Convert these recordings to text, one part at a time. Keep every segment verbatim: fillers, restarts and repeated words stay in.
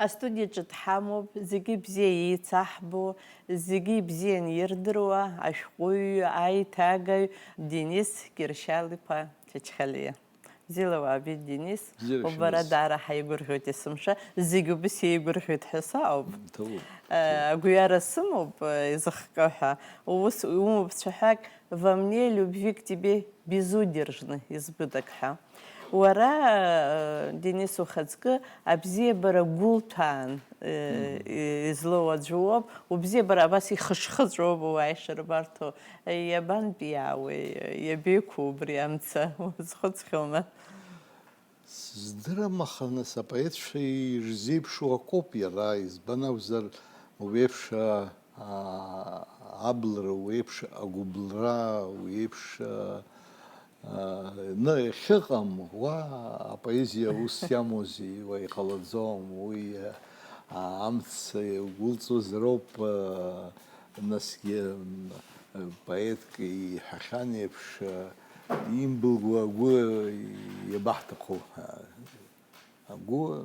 Астудиаҿы дҳамоуп, зегьы бзиа еицаҳбо, зегьы ибзиан ирдыруа ашәҟәыҩҩы, аиҭагаҩ Денис Кьыршьал-иԥа Чачхалиа. Бзиала уаабеит, Денис. Бзиара Убара шәымаз. Даара ҳаигәырӷьоит есымша. Зегь убыс еигәырӷьоит ҳәа саауп. М, ҭабуп. Э, агәҩара сымоуп, э, изыхҟьо ҳәа. Ус умоуп цәаҳәак, во мне любви к тебе безудержны, избыток ҳәа. Уара, э, Денис, ухаҵкы абзиабара гәылҭәаан, э, Мгм. и-, излоу аӡәы уоуп, убзиабара абас ихышхыҵәоуп уа ишырбарҭоу. Иабантәиаауеи, иабеиқәу убри амца? Узхәыцхьоума? Сыздырам, аха нас апоетцәа ирзеиԥшу акоуп иара, избан акәзар, уи еиԥш, а, а, абылра, уи еиԥш агәыбылра, уи еиԥш, а, а, ны, иахьыҟам, уа апоезиа ус иамоузеи, уа иҟалаӡом, уи, а, амца иагәылҵуазароуп, а, насгьы, м, поетк иҳәахьан еиԥш, а, имбылгәа агәы иабаҳҭаху, а, агәы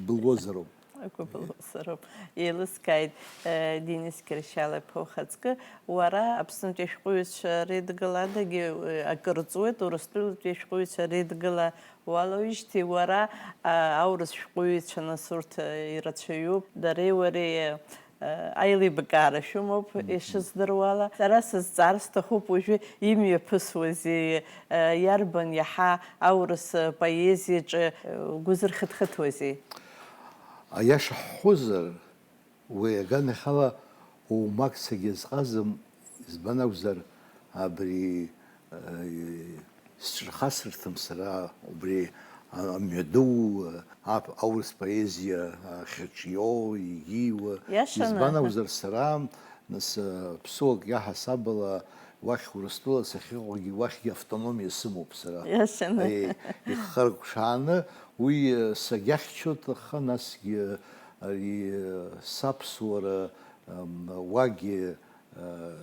былуазароуп. Агәы былуазароуп. Еилыскааит, э, Денис Кьыршьал-иԥа ухаҵкы. Уара Аԥснытәи ашәҟәыҩҩцәа реидгыладагьы, э, акыр ҵуеит, Урыстәылатәи ашәҟәыҩҩцәа реидгыла уалоуижьҭеи уара, а, аурыс шәҟәыҩҩцәа нас урҭ, э, ирацәаҩуп, дареи уареи, э, аилибакаара шәымоуп, Мгм. Ишыздыруала. Сара сызҵаар сҭахуп уажәы имҩаԥысуазеи, э, иарбан иаҳа аурыс, э, поезиаҿы, э, угәы зырхыҭхыҭуазеи? Аиаша ҳҳәозар, уи аганахьала оумак сагьазҟазам, избан акәзар, абри, э, сҿырхасырҭам сара, убри а-, амҩаду, а-, аурыс поезиа ахьаҿио, егьиуа. Иашаны. Избан акәзар, сара, нас, а, ԥсуак иаҳасабала уахь Урыстәыла сахьыҟоугьы, уахьгьы автономиа сымоуп сара. Иашаны. Аи, иххаркәшааны уи, а, сагьахьчоит, аха насгьы ари, а, саԥсуара, ам, уагьы, а,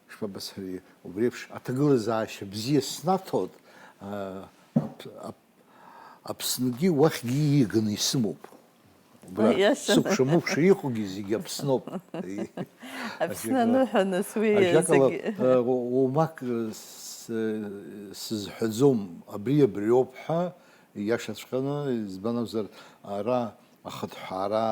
Шԥабасҳәари, убри еиԥш аҭагылазаашьа бзиа снаҭоит, а, Ап-, Ап-, Аԥсныгьы уахьгьы ииганы исымоуп. Убра иашаны. Сыкәша-мыкәша иҟоугьы зегьы Аԥсноуп. Аԥсны аныҳәа, нас, уи ажәакала, зегьы. А, у-, уамак, а, с-, сызҳәаӡом, абри абриоуп ҳәа, ииашаҵәҟьаны, избан акәзар, ара ахыҭҳәаара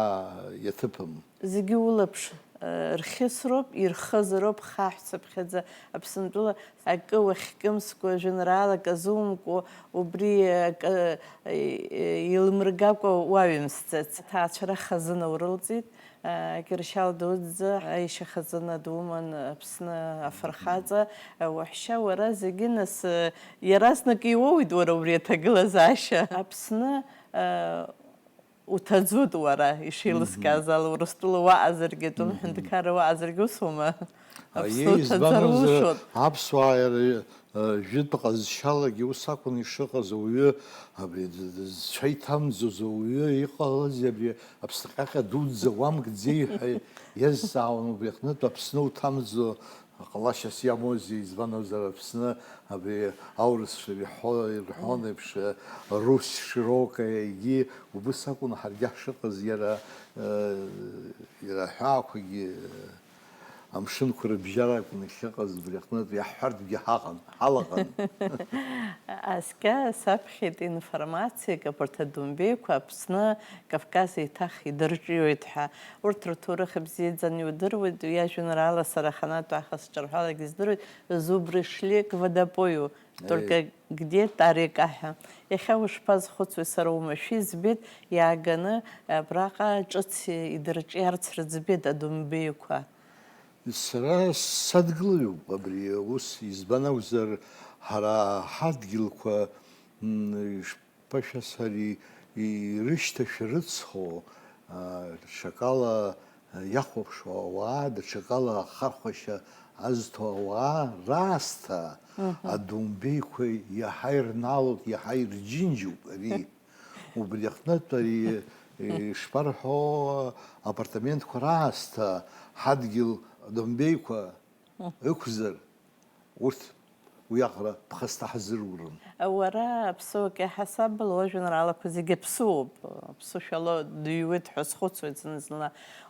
иаҭыԥым. Зегьы улаԥш, э, рхьысроуп, ирхызароуп, хаҳәцыԥхьаӡа Аԥсынтәыла акы уахькымскәа, жәеинраалак азумкуа, убри акы, э, э, еилмыргакәа уаҩымсӡац. Аҭаацәара хазына урылҵит, э, Кьыршьал дуӡӡа, аишьа хазына думан Аԥсны афырхаҵа, э, уаҳәшьа уара зегьы нас, э, иаразнак иуоуит уара убри аҭагылазаашьа. Аԥсны, э, Уҭаӡуеит уара, ишеилыскааз ала, Урыстәыла уаҟазаргьы, атәым ҳәынҭқарра уаҟазаргьы, усума? Аԥсны Аиеи, уҭаӡар избан акәзар, улшоит. Аԥсуаа иара, э, жәытә ҟазшьалагьы ус акәын ишыҟаз, ауаҩы абри д-, д-, зцәа иҭамӡоз ауаҩы иҟалазеи абри Аԥсны ҟьаҟьа дуӡӡа уамкӡеи ҳәа иазҵаауан, убри аҟнытә Аԥсны уҭамӡо Ҟалашьас иамоузеи, избан акәзар, Аԥсны абри аурысшәа иҳәо, ирҳәон еиԥш, Русь широкая, егьи убыс акәын ҳаргьы ҳшыҟаз, иара, э, иара аҳәаақәагьы, э, амшынқәа рыбжьара акәын иахьыҟаз, убри аҟнытә иаҳҳәартәгьы ҳаҟан, ҳалаҟан. Аскьа саԥхьеит информациак, абарҭ адомбеиқәа Аԥсны, Кавказ еиҭах идырҿиоит ҳәа. Урҭ рҭоурых ибзиаӡаны иудыруеит, уи ажәеинраала сара аханатә аха сҿарҳәалагьы здыруеит, «Зубры шли к водопою, только где та река» ҳәа. Иахьа ушԥазхәыцуеи, сара уамашәа избеит, иааганы абраҟа ҿыц идырҿиарц рыӡбеит адомбеиқәа. Сара садгылаҩуп абри аус, избан акәзар, ҳара ҳадгьылқәа, м, Ԥашәас ари ирышьҭашәа рыцхо, а, ҽакала иахәаԥшуа ауаа, даҽакала ахархәашьа азҭо ауаа раасҭа, мгм, адомбеиқәа иаҳа ирнаалоит, иаҳа ирџьынџьуп ари. Убри аҟнытә ари, ишԥарҳәо, апартаментқәа раасҭа ҳадгьыл адомбеиқәа ықәзар, урҭ уиаҟара ԥхасҭа ҳзырурым. Уара аԥсуак иаҳасабала уажәеинраалақәа зегьы аԥсуоуп, аԥсышәала дыҩуеит ҳәа схәыцуеит зны-зынла.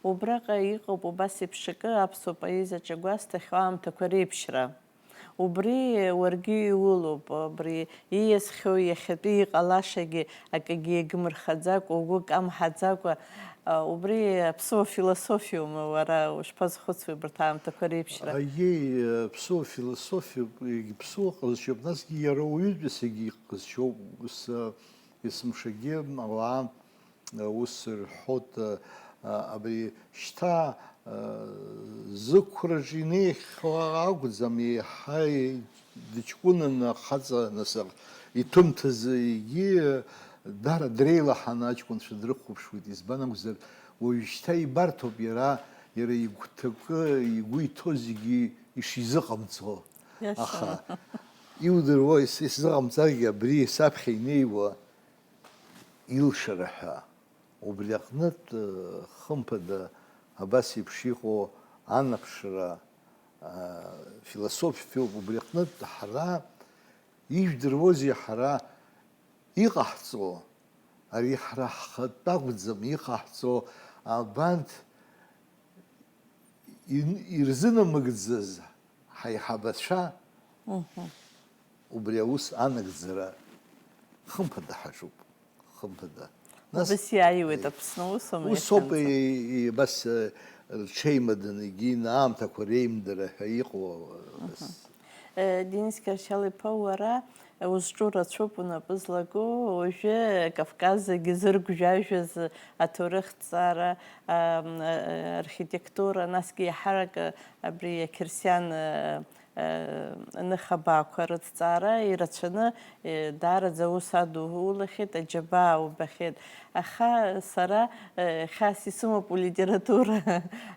Убраҟа иҟоуп убас еиԥш акы аԥсуа поезиаҿы гәасҭахьоу аамҭақәа реиԥшра. Убри уаргьы иулоуп, абри ииасхьоу иахьатәи иҟалашагьы акгьы иагьмырхаӡакәа, угәы камҳаӡакәа, убри аԥсуа философиоума уара ушԥазхәыцуеи убарҭ аамҭақәа реиԥшра? Аиеи, аԥсуа философиоуп, егьԥсуа ҟазшьоуп, насгьы иара уаҩытәыҩсагьы иҟазшьоуп, ус, есымшагьы ауаа ус рҳәоит, абри шьҭа зықәраҿы инеихьоу акәӡам, еиҳа дыҷкәынаны ахаҵа, нас, иҭәымҭаз, егьи даара дреилаҳаны аҷкәынцәа дрыхәаԥшуеит, избан акәзар, уажәшьҭа ибарҭоуп иара, иара игәҭакы, игәы иҭоу зегьы ишизыҟамҵо. Иашаны. Аха, иудыруа, ис-, исзыҟамҵаргьы абри саԥхьа инеиуа илшара ҳәа. Убри аҟнытә, хымԥада, абас еиԥш иҟоу анаԥшра, философиоуп. Убри аҟнытә ҳара, ижәдыруазеи ҳара иҟаҳҵо, ари ҳара ҳхатә акәӡам иҟаҳҵо, абанҭ ин-, ирзынамыгӡаз ҳаиҳабацәа, убри аус анагӡара хымԥада ҳаҿуп, хымԥада. Нас Убас иааиуеит Аԥсны, усоума усоуп, иахьанӡа? И-, и-, абас, э, рҽеимаданы, егьи аамҭақәа реимдара ҳәа иҟоу, э, абас. Э, Денис Кьыршьал-иԥа, уара узҿу рацәоуп унапы злаку, уажәы Кавказ зегьы зыргәжәажәаз аҭоурыхҭҵаара, ам, э, архитектура, насгьы иаҳарак, э, абри ақьырсиан, э, э, ныхабаақәа рыҭҵаара ирацәаны, э, даараӡа аус адулахьеит, аџьабаа убахьеит. Аха сара, э, хьаас исымоуп улитература,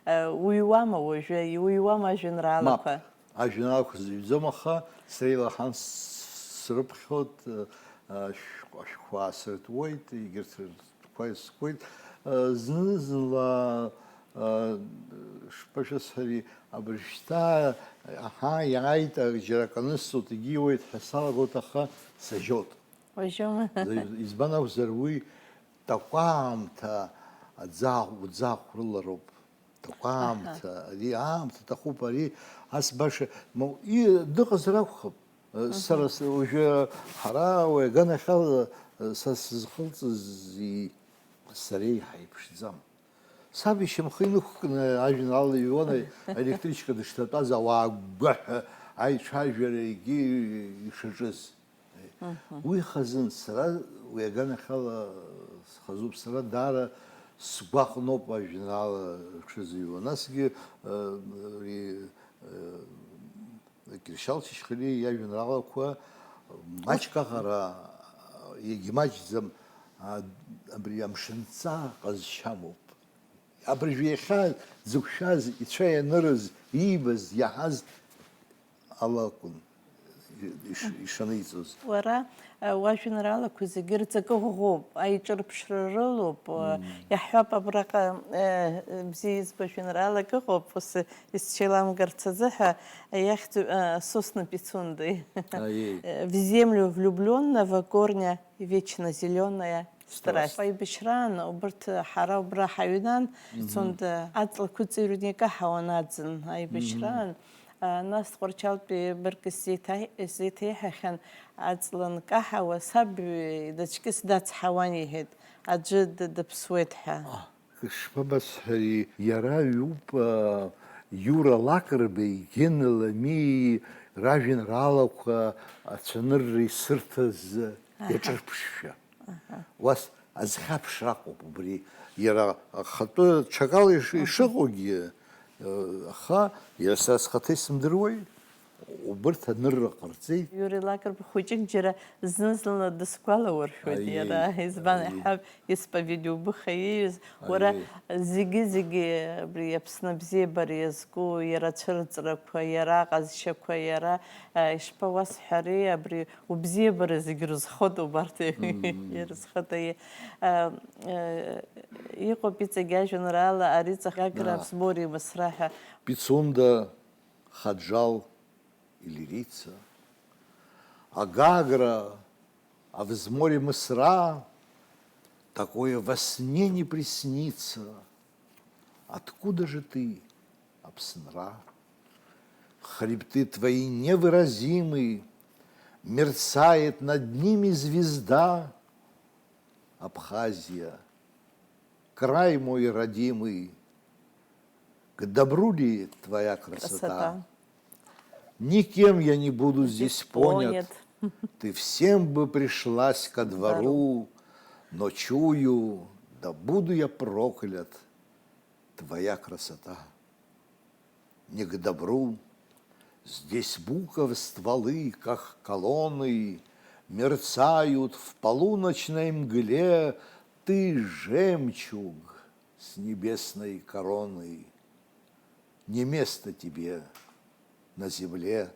э, уҩуама уажәы, иуҩуама ажәеинраалақәа? Мап, ажәеинраалақәа зыҩӡом, аха среилаҳан с-, срыԥхьоит, э, ашәҟәқәа аасыртуеит, егьырҭ ртәқәа искуеит. Э, зны-зынла, э, шԥашәасҳәари, абыржәшьҭа, аҳа, иааит, џьара акы анысҵоит, егьиуеит ҳәа салагоит, аха сажьоит. Уажәоума? Избан акәзар, уи такәаамҭа аӡахә, уӡахә рылароуп. Такәаамҭа, ари аамҭа аҭахуп, ари ас баша, ма, и-, дыҟазар акәхап. Сара с-, уажәы ҳара уи аганахьала, са сызхылҵыз и-, сареи ҳаиԥшӡам. Саб ишьамхы инықәкны ажәеинраала иҩуан, аелектричка дышҭатәаз ауаа гәгәаҳәа аицәажәара егьи ишаҿыз. Уи хазын, сара уи аганахьала схазуп, сара даара сгәаҟноуп ажәеинраала рҽызыҩуа. Насгьы, э, ари, э, Кьыршьал Чачхалиа иажәеинраалақәа маҷк аҟара, егьмаҷӡам, а, абри амшынҵа ҟазшьамоуп. Абыржәы иахьа дзықәшәаз, ицәа ианырыз, иибаз, иаҳаз ала акәын иш-, ишаниҵоз. Уара, э, уажәеинраалақәа зегьы рҵакы ӷәӷәоуп, аиҿырԥшра рылоуп, э, иаҳҳәап, абраҟа, э, бзиа избо жәеинраалак ыҟоуп, ус исцәеиламгарц азыҳәа, иахьӡу, э, Сосны Пицунды. Аиеи. Э, в землю влюблённого корня вечно зелёная страсть. Страсть. Аибашьраан, убырҭ ҳара убра ҳаҩнан, Пицунда аҵлақәа ыҵыҩрны икаҳауан аӡын аибашьраан. А, нас Тҟәарчалтәи быргк исзеиҭа-, исзеиҭеиҳәахьан, аҵла нкаҳауа, саб ҩ-, дацәкьыс дацҳауан, иҳәеит, аӡәы д-, дыԥсуеит ҳәа. Шԥабасҳәари, иара ҩуп, а, Иура Лакрбеи, Гена Ламиеи ражәеинраалақәа ацәанырра исырҭаз, аҳа, иаҿырԥшшәа. Аҳа. Уас азхьаԥшра аҟоуп убри. Иара ахатәы ҽакала иш-, ишыҟоугьы, э, аха иара сара схаҭа исымдыруеи? Убырҭ анырра ҟарҵеит. Иура Лакрба хәыҷык џьара зны-зынла дысгәалауршәоит. Аиеи, иара, избан, аиеи, иаҳҳәап, исповедь убыха ииҩыз. Уара, аиеи, зегьы-зегьы абри Аԥсны абзиабара иазку, иара ацәырҵрақәа, иара аҟазшьақәа, иара, а, ишԥауасҳәари, абри убзиабара зегь рызхоит убарҭ, мм, ирызхоит, аиеи. А, э, иҟоуп иҵегь ажәеинраала Ариҵа Гагра, аа, Аԥсмори Мысра ҳәа. Пицунда, Хаджал, Илирица, А Гагра, а взморье Мысра, такое во сне не приснится. Откуда же ты, Апсынра? Хребты твои невыразимы, мерцает над ними звезда. Абхазия, край мой родимый, к добру ли твоя красота? Красота. Никем я не буду здесь понят. Ты всем бы пришлась ко двору, но чую, да буду я проклят, твоя красота. Не к добру. Здесь буков стволы, как колонны, мерцают в полуночной мгле. Ты жемчуг с небесной короной. Не место тебе на земле.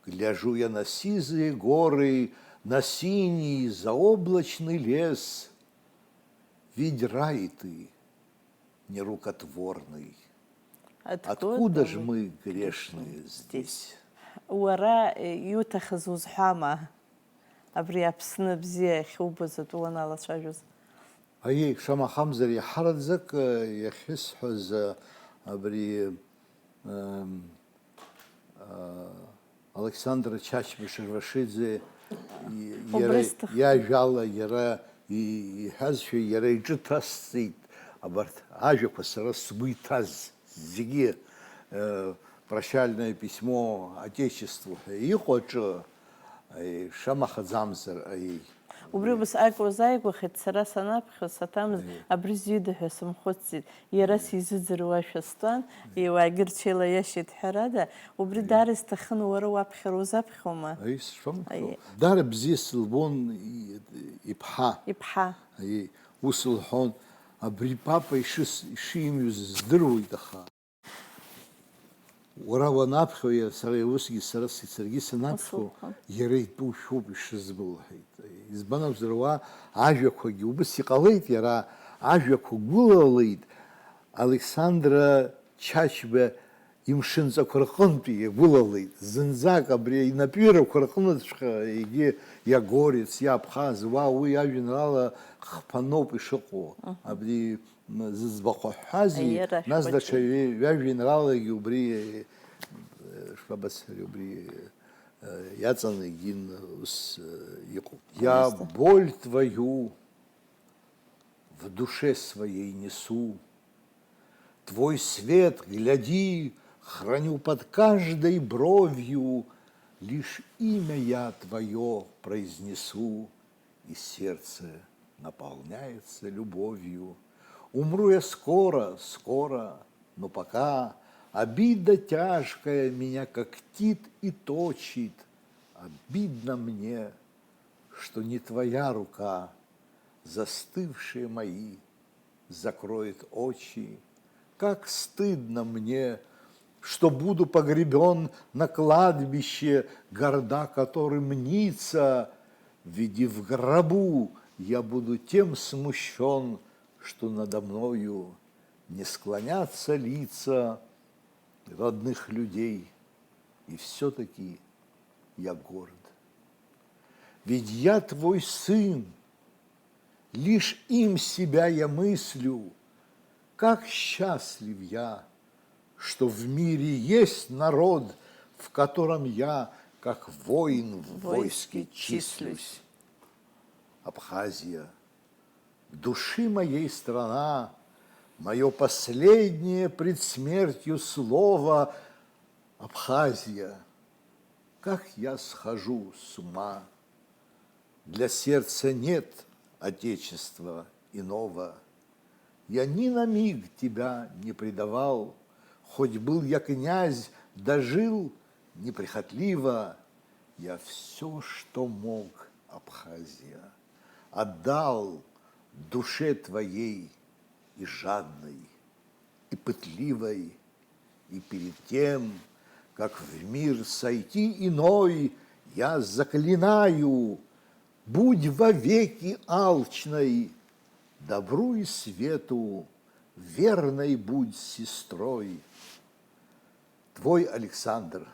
Гляжу я на сизые горы, на синий заоблачный лес. Ведь рай ты, нерукотворный. Откуда же мы, грешные, здесь? Уара, э, иуҭахыз узҳәама? Абри Аԥсны бзиа ахьубоз атәы уаналацәажәоз. Аиеи, шамахамзар, иаҳараӡак, э, иахьысҳәаз, э, абри, эм, э, Александр Чачба Шервашиӡе и-, иара Убри сҭахын. Иажәала иара и-, иҳәазшәа иара иҿы ҭасҵеит абарҭ ажәақәа сара сгәы иҭаз зегьы, э, прощальное письмо Отечеству ҳәа иҟоу аҿы, э, шамахаӡамзар, э, Убри убас акәзааигәахеит, сара санаԥхьо, саҭамыз, Аиеи. Абри зҩыда ҳәа сымхәыцӡеит. Иара Аиеи. Сизыӡырҩуашәа стәан, Аиеи. Иуаагьы рҽеилаиашьеит ҳәарада, убри Аиеи. Даара исҭахын уара уаԥхьара узаԥхьома? Аиеи, сшәома, Аиеи. Даара бзиа сылбон и-, иԥҳа. Иԥҳа. Аиеи, ус лҳәон, абри папа ишыс-, ишимҩыз здыруеит, аха. Уара уанаԥхьо, иара сара усгьы, сара си-, саргьы санаԥхьо, Ус лҳәон. Иара итәушәоуп ишызбо, лҳәеит. Избан акәзар, уа ажәақәагьы убыс иҟалеит, иара ажәақәа гәылалеит, Александра Чачба имшынҵақәа рҟынтәи иагәылалеит. Зынӡак абри инапҩырақәа рҟыныҵәҟьа егьи иа горец, иа абхаз, уа уи ажәеинраала хԥаноуп ишыҟоу. Мгм. Абри м, зыӡбахә ҳҳәази, Аиеи, арахь нас даҽа хәыҷы. Ҩ-, ҩажәеинраалагьы убри, э, шԥабацари, убри, э, иаҵанакуан ус, э, иҟоуп. Я Конечно. Боль твою в душе своей несу, твой свет, гляди, храню под каждой бровью, лишь имя я твое произнесу, и сердце наполняется любовью. Умру я скоро, скоро, но пока обида тяжкая меня когтит и точит. Обидно мне, что не твоя рука, застывшие мои, закроет очи. Как стыдно мне, что буду погребён на кладбище, горда которым ница, ведь и в гробу я буду тем смущён, что надо мною не склонятся лица родных людей, и всё-таки я горд. Ведь я твой сын, лишь им себя я мыслю. Как счастлив я, что в мире есть народ, в котором я, как воин в войске числюсь. Абхазия, души моей страна, моё последнее пред смертью слово, Абхазия, как я схожу с ума. Для сердца нет отечества иного. Я ни на миг тебя не предавал, хоть был я князь, дожил неприхотливо. Я всё, что мог, Абхазия, отдал душе твоей и жадной, и пытливой, и перед тем, как в мир сойти иной, я заклинаю, будь вовеки алчной, добру и свету верной будь сестрой. Твой Александр.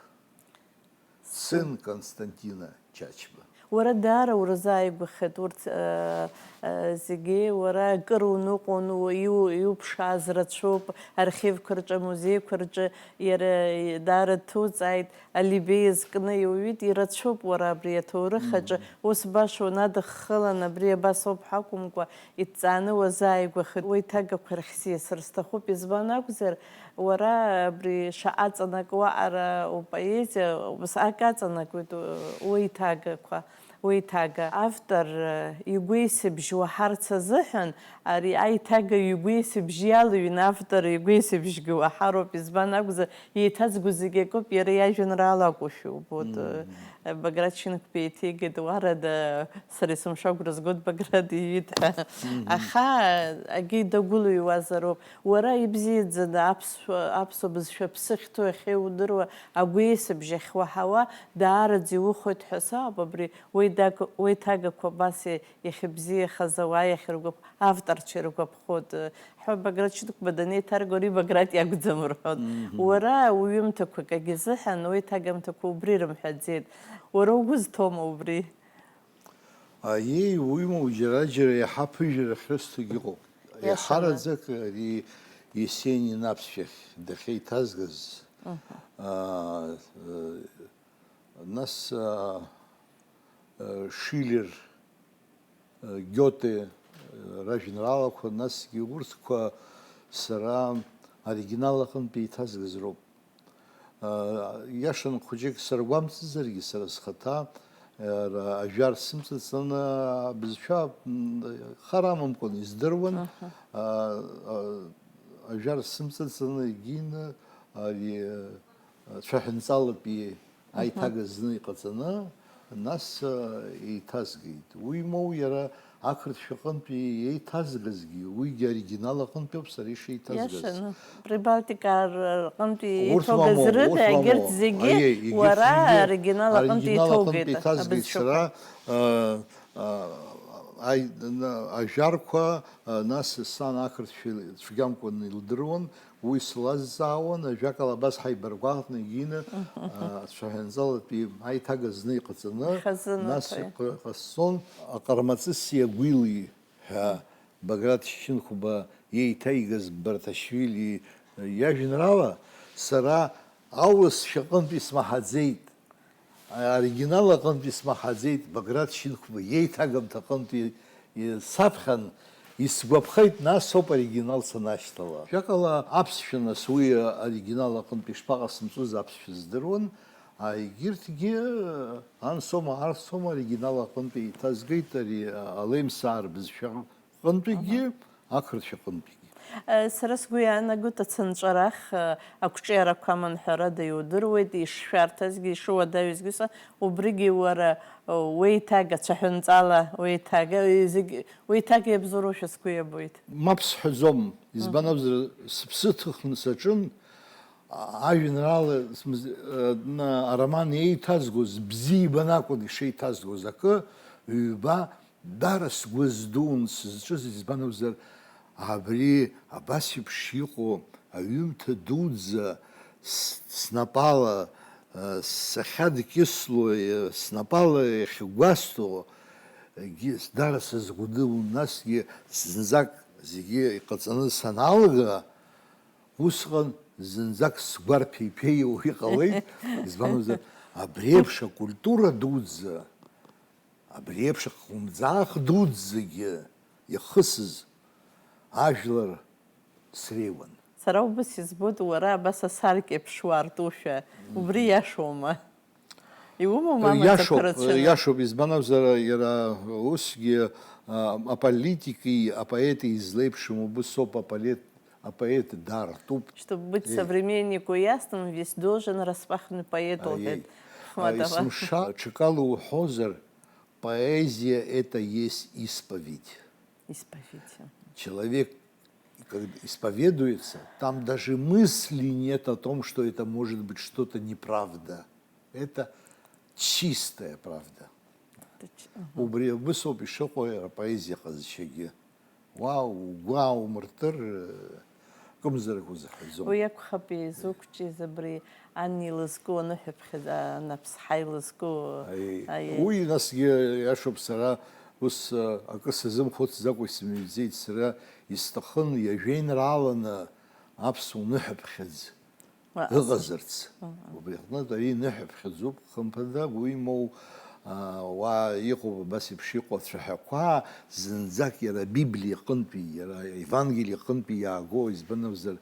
Сын Константина Чачба. Уара даара урзааигәахеит урҭ, э, э, зегьы, уара акыр уныҟәон, у-, иу-, иуԥшааз рацәоуп, архивқәа рҿы, амузеиқәа рҿы иара даара дҭуҵааит, Алибеи иазкны иуҩит, ирацәоуп уара абри аҭоурых аҿы, ус баша унадыххылан, абри абас ауп ҳәа акәымкәа, идҵааны уазааигәахеит, уеиҭагақәа рахь сиасыр сҭахуп, избан акәзар, уара абри шаҟа аҵанакуа аҟара упоезиа, ус акы аҵанакуеит, у-, уеиҭагақәа. Уеиҭага автор игәеисыбжь уаҳарц азыҳәан, ари аиҭага игәеисыбжь иалыҩны автор игәеисыбжьгьы уаҳароуп, избан акәзар, еиҭазго зегь акоуп, иара иажәеинраала акәушәа убоит. Баграт Шьынқәба еиҭеигеит, уарада, сара есымша агәра згоит Баграт иҩит ҳәа. Аха акгьы дагәылҩуазароуп. Уара ибзиаӡаны аԥсуа, аԥсуа бызшәа аԥсы ахьҭоу иахьеиудыруа агәеисыбжь ахьуаҳауа даараӡа иухоит ҳәа саауп, абри уеиҭаг-, уеиҭагақәа абас иахьыбзиахаз ауаа иахьыргәаԥ-, авторцәа иргәаԥхоит ҳәа Баграт Шьынқәба данеиҭарго ари Баграт иакәӡам рҳәоит. Уара уҩымҭақәа акагьы азыҳәан уеиҭагамҭақәа убри рымҳәаӡеит. Уара угәы зҭоума убри? Аиеи, уимоу, џьара-џьара иаҳа аԥыжәара ахьрысҭогь ыҟоуп. Иашаны. Еиҳараӡак ари Есенин аԥсшәахь дахьеиҭазгаз, аа, э, нас, аа, э, Шиллер, э, Гиоте, э, ражәеинраалақәа, насгьы урҭқәа сара оригинал аҟынтә еиҭазгаз роуп. Иашан хәыҷык саргәамҵызаргьы, сара схаҭа ара ажәар сымҵаҵаны абызшәа, м, хар амамкәан издыруан. Аҳа. А, а, ажәар сымҵаҵаны егьины ари, а, цәаҳәанҵалатәи аиҭага зны иҟаҵаны, нас, а, еиҭазгеит. Уимоу, иара ақырҭшәа аҟынтәи еиҭазгазгьы, уигьы оригинал аҟынтәи ауп сара ишеиҭазгаз. Иашаны, Прибалтика р-, рҟынтәи Урҭ иҭогаз мамоу, рыда, урҭ егьырҭ мамоу. Зегьы Аиеи, егьырҭ уара зегьы оригинал аҟынтәи оригинал иҭоугеит аҟынтәи иҭазгеит абызшәақәа. Сара, а, а, аи-, на-, ажәарқәа, а, нас сан ақырҭшәа цәгьамкәан илдыруан, уи слазҵаауан, ажәакала, абас ҳаибаргәаҟны егьины, а, цәаҳәанҵалатәи аиҭага зны иҟаҵаны, Хазынаҭ, нас аи. Иҟ-, ҟасҵон, Аҟармаҵыси агәили ҳәа Баграт Шьынқәба иеиҭаигаз Барташвили иажәеинраала, сара аурысшәа аҟынтәи смаҳаӡеит. Аоригинал аҟынтәи смаҳаӡеит, Баграт Шьынқәба иеиҭагамҭа аҟынтәи саԥхьан, исгәаԥхеит, нас ауп оригинал санашьҭала. Жәакала, аԥсшәа нас уи аоригинал аҟынтәи ишԥаҟасымҵоз аԥсшәа здыруан, а егьырҭгьы, ансома, арсома, оригинал аҟынтәи еиҭазгеит ари, алеимсаа рбызшәа. Ҟынтәигьы, ақырҭшәа ҟынтәигьы. Сара сгәы иаанагоит ацынҵәарах, ақәҿиарақәа аман ҳәарада иудыруеит, ишшәарҭазгьы, ишуадаҩызгьы, ус убригьы уара, уеиҭага, цәаҳәанҵала уеиҭага, зегь уеиҭага иабзоуроушәа сгәы иабоит. Мап сҳәаӡом, избан акәзар, сыԥсы ҭыхны саҿын, ажәеинраала, смыз-, на-, ароман еиҭазгоз, бзиа ибан акәын ишеиҭазгоз акы, ҩба, Дара сгәы здуун сызҿыз, избан акәзар, абри абас еиԥш иҟоу аҩымҭа дуӡӡа с-, снапала, э, сахьадкьысло, э, снапала иахьгәасҭо, егьи дара сызгәдууан, насгьы зынӡак зегьы иҟаҵаны саналга, усҟан зынӡак сгәарԥ иԥеиоу иҟалеит, избан акәзар, абри еиԥш акультура дуӡӡа, Абри еиԥш ахлымӡаах дуӡӡагьы иахысыз ажәлар среиуан. Сара убас избоит, уара абас асаркьа еиԥш уаартушәа. Убри иашоума? Иумоума амаҭәақәа Иашоуп, рацәаны? Иашоуп, избан акәзар, иара усгьы, а, аполитики апоети излеиԥшым убыс ауп, аполит-, апоет даартуп. Чтобы быть Э. современнику ясным, весь должен распахнуть поэт, Аиеи. Лҳәеит Ахматова. А, есымша, ҽакала уҳәозар, Поэзия — это есть исповедь. Исповедь. Человек, когда исповедуется, там даже мысли нет о том, что это может быть что-то неправда. Это чистая правда. Это ч-, ага. Убри абысоуп ишыҟоу иара апоезиа ҟазшьагьы. Уа угәы ааумыртыр, э, акымзарак узаҳаӡом. Уи акәхап еизукҿиз абри ан илызку, аныҳәаԥхьыӡ, анаԥсҳа илызку. Аиеи. Аиеи. Уи насгьы иашоуп, сара ус, а, акы сазымхәыцӡакәа исымҩӡеит, сара исҭахын иажәеинрааланы аԥсуа ныҳәаԥхьыӡ Ма-, ыҟазарц. Мгм. Убри аҟнытә ари ныҳәаԥхьыӡуп, хымԥада, уимоу, а, уа иҟоуп абас еиԥш иҟоу ацәаҳәақәа, зынӡак иара Библиа аҟынтәи, иара Евангелие аҟынтәи иаагоу, избан акәзар,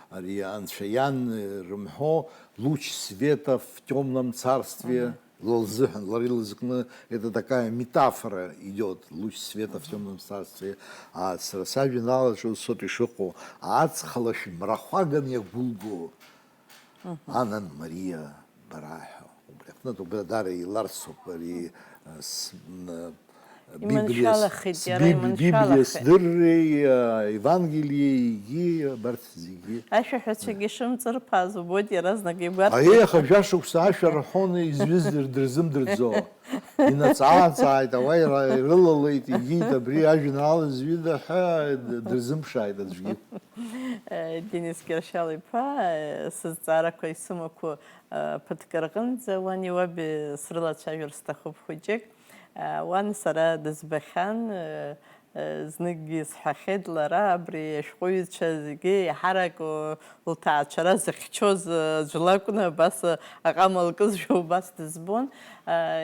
ари Анцәа иан, э, рымҳәо, луч света в тёмном царстве, Мгм. Лылзыҳәан, лара илызкны, это такая метафора идёт, луч света в тёмном царстве, а, сара сажәеинраалаҿы усоуп ишыҟоу, аҵх лашә мрахәаган иагәылго, Мгм. Анан Мариа бара ҳәа. Убри аҟнытә, убра даара еиларсуп ари, а, с-, м, а, Библиа с-, Иманшәалахеит, с-, иара Биб-, Библиа иманшәалахеит. Сдырреи, а, Евангелиеи егьи абарҭ зегьы. Ашәаҳәацәагьы шымҵырԥааз убоит иаразнак игәарҭеит. Аиеи, аха жәашықәса ашәа рҳәоны изҩыз дыр-, дырзымдырӡо. Инаҵаа-ааҵааит, ауаа ира-, ирылалеит, егьит, абри ажәеинраала зҩыда ҳәа д-, дырзымԥшааит аӡәгьы. Э, Денис Кьыршьал-иԥа, э, сызҵаарақәа исымақәо, э, ԥыҭк рҟынӡа уани уаби срылацәажәар сҭахуп хәыҷык. Э, уан сара дызбахьан, э, Зныкгьы исҳәахьеит лара, абри ашәҟәыҩҩцәа зегьы еиҳарак лҭаацәара зыхьчоз аӡә лакәны, абас аҟама лкызшәа убас дызбон.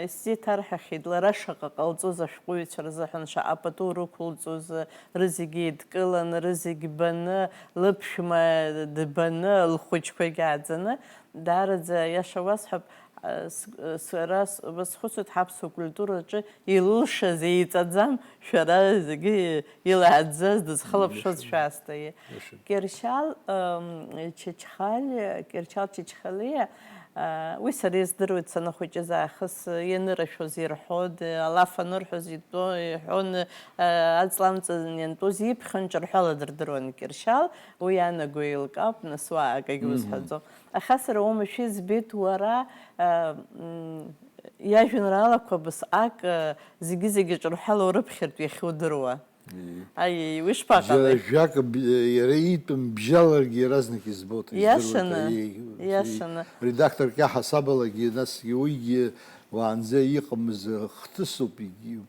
Исзеиҭарҳәахьеит, лара шаҟа ҟалҵоз ашәҟәыҩҩцәа рзыҳәан шаҟа пату рықәылҵоз, рызегьы еидкыланы, рызегь баны, лыԥшәма дбаны, лхәыҷқәагьы ааӡаны. Даараӡа, аиаша уасҳәап, а, с-, сара с-, схәыцуеит, ҳаԥсуа культураҿы илылшаз еиҵаӡам, шәара зегьы илааӡаз, дызхылаԥшуаз шәаасҭа. Иашаны. Кьыршьал, ам, Чачхалиа, Кьыршьал Чачхалиа, а, уи сара издыруеит, санахәыҷыз аахыс ианырашәоз ирҳәон, алаф анырҳәоз итәо-, иҳәон, а, аҵла амҵан иантәоз иԥхьон, ҿырҳәала дырдыруан Кьыршьал, уи иаанаго еилкаауп, нас уа акагьы Мгм. узҳәаӡом. Аха сара уамашәа избеит уара, а, м, иажәеинраалақәа абасҟак, а, зегьы-зегьы ҿырҳәала урыԥхьартә иахьудыруа. Ии. Аиеи, уи шԥаҟалеи? Џьара жәак б-, иара иитәым бжьаларгьы иаразнак избоит, издыруеит. Иашаны, аиеи, иашаны. Редакторк иаҳасабалагьы, насгьы уигьы уаанӡа иҟамыз хҭысуп, егьи,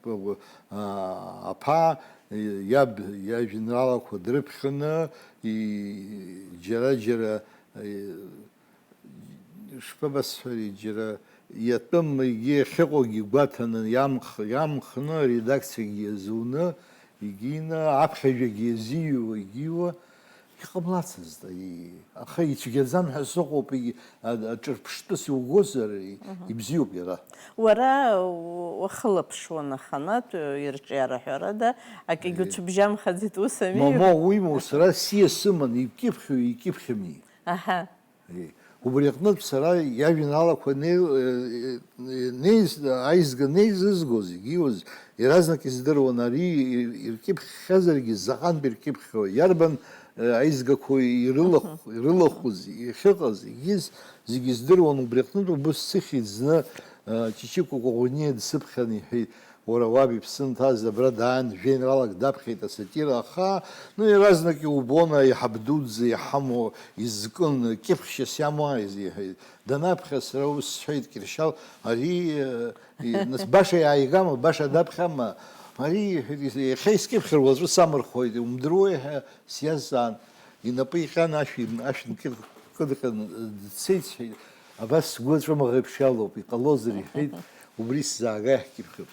а, аԥа, иаб иажәеинраалақәа дрыԥхьаны, и-, џьара-џьара, и-, Ишԥабасҳәари, џьара иатәым, егьи иахьыҟоугьы гәаҭаны иамх-, иамхны, аредакциагьы иазуны, егьины аԥхьажәагьы иазиҩуа, егьиуа иҟамлацызт, аиеи. Аха ицәгьаӡам ҳәа сыҟоуп, егьи, а-, аҿырԥштәыс иугозар, и-, Мгм. ибзиоуп иара. Уара у-, уахылаԥшуан аханатә ирҿиара ҳәарада, акгьы Аиеи. Уцәыбжьамхаӡеит, ус ами? Момо, уимоу, сара сиа сыман, икьыԥхьу, икьыԥхьыми. Аҳа. Е, убри аҟнытә сара иажәеинраалақәа не-, е, е, неиз-, аизга неизызго зегьы иуаз иаразнак издыруан, ари ир-, иркьыԥхьхьазаргьы заҟантә иркьыԥхьхьоу, иарбан, е, аизгақәоу ирылахә-, Мгм. ирылахәыз, иахьыҟаз, егьиз зегьы издыруан, убри аҟнытә убыс сыхьӡ зны, е, Чичико Коӷониа дсыԥхьан иҳәеит. Уара уаб иԥсы нҭаз абра дааин, жәеинраалак даԥхьеит асатира, аха, ну, иаразнак иубон аиҳаб дуӡӡа иҳамоу, изкын, кьыԥхьшьас иамоу, иҳәеит. Данаԥхьа сара ус сҳәеит, Кьыршьал, ари, э, и-, нас баша иааигама, баша даԥхьама? Ари, иҳәеит, иахьа искьыԥхьыр, уаҵәы самырхәоит, умдыруеи ҳәа сиазҵаан. Инапы иҟьан ашә, ашә нкьыхәкыдҟьан дцеит, сҳәеит, абас сгәы аҵәымӷ еиԥш иалоуп, иҟалозар, иҳәеит, убри сзаага иаҳкьыԥхьып.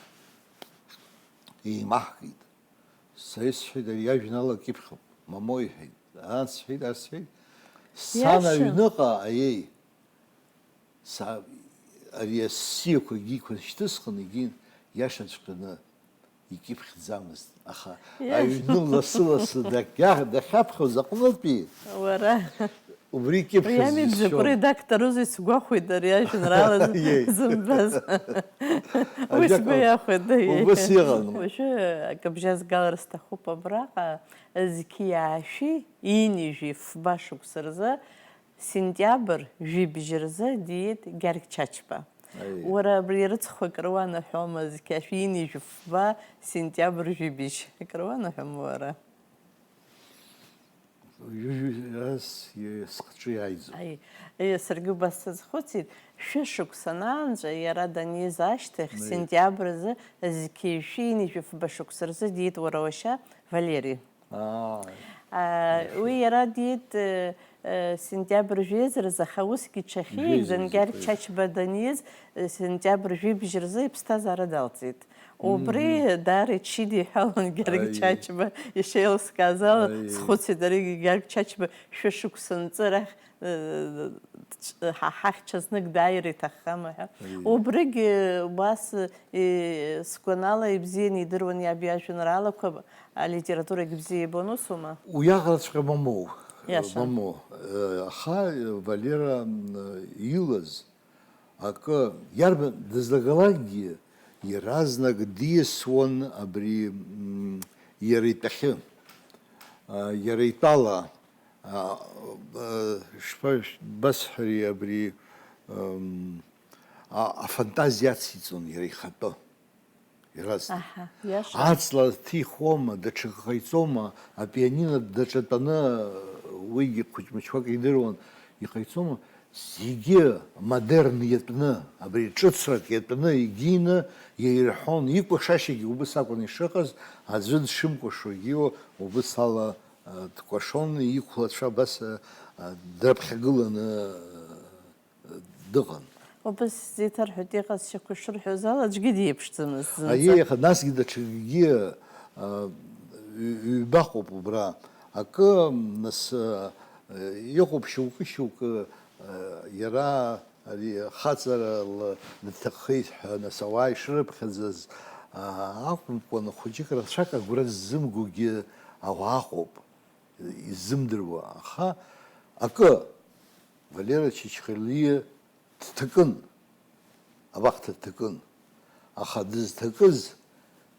Еимаҳкит. Са исҳәеит, ари иажәеинраала кьыԥхьуп, Момо иҳәеит, ан сҳәеит, ар сҳәеит, сан Иашан. Аҩныҟа, аиеи, са, ари асиақәа егьиқәа шьҭысхын, егьи иашаҵәҟьаны икьыԥхьӡамызт, аха Иа- аҩны лассы-лассы дахьа-, дахьаԥхьоз аҟнытәи Уара. Убри икьыԥхьыз Уи ами џьысшьон. Дзакә редакторузеи сгәахәит ари ажәеинраала з-, Иеи. Зымбаз. Уи Ажәак сгәы ау-, иахәеит, иеи. Убыс иҟан. Уажәы акы бжьазгалар сҭахуп абраҟа, зқьи аашәи ҩынҩажәи фба шықәса рзы Сентиабр жәибжь рзы диит Гьаргь Чачба. Аиеи. Уара абри рыцхә акры уанаҳәома, зқьи ашәи ҩынҩажәи фба сентиабр жәибжь? Акры уанаҳәома уара? Ҩажәи раз схҿы иааиӡом. Аи, саргьы убас сазхәыцит, шәышықәса наанҵәа иара даниз ашьҭахь, сентиабр азы зқьи жәшәи ҩынҩажәи фба шықәса рзы диит уара уашьа Валери. Уи иара диит сентиабр жәеиза рзы, аха усгьы иҽахьиигӡан Гьаргь Чачба даниз, сентиабр жәибжь рзы иԥсҭазаара далҵит. Убри даара иҽидиҳәалон Гьаргь Чачба ишеилыскааз ала, схәыцит, аригьы Гьаргь Чачба шәышықәса нҵы рахь ҳа ҳахьча знык дааир иҭаххама ҳәа. Убригь убас сгәанала ибзианы идыруан иаб иажәеинраалақәа, алитературагь бзиа ибон, усума? Уиаҟараҵәҟьа мамоу, мамоу. Аха Валера илаз акы, иарбан дызлагалакгьы, иаразнак диасуан абри иара итәахьы, иара итәала, шԥабасҳәари, абри афантазиа ациҵон иара ихатәы. Иаразнак. Аҳа, иаша. Аҵла ҭихуама, даҽакы ҟаиҵома, апианино даҿатәаны, уигьы хәыҷ-мыҷқәак идыруан, иҟаиҵома, зегьы модерн иатәны, абри ҿыцрак иатәны, егьины иаирҳәон, икәашашьагьы убыс акәын ишыҟаз, аӡәы дшымкәашогьы убыс ала, а, дкәашон, иқәлацәа абас, а, а, дрыԥхьагыланы, а, дыҟан. Убас сзеиҭарҳәоит, иҟазшьақәа шырҳәоз ала аӡәгьы диеиԥшӡамызт зынӡа. Аиеи, аха насгьы даҽакгьы, а, ҩ-, ҩбаҟоуп убра. Акы, нас, а, иҟоуп шьоукы-шьоукы, а, иара ари хаҵарала дҭахеит ҳәа, нас, ауаа ишрыԥхьаӡаз, а, акәымкәан, хәыҷык рацәак агәра ззымгогьы ауаа ыҟоуп, иззымдыруа. Аха акы, Валера Чачхалиа дҭакын, абахҭа дҭакын, аха дызҭакыз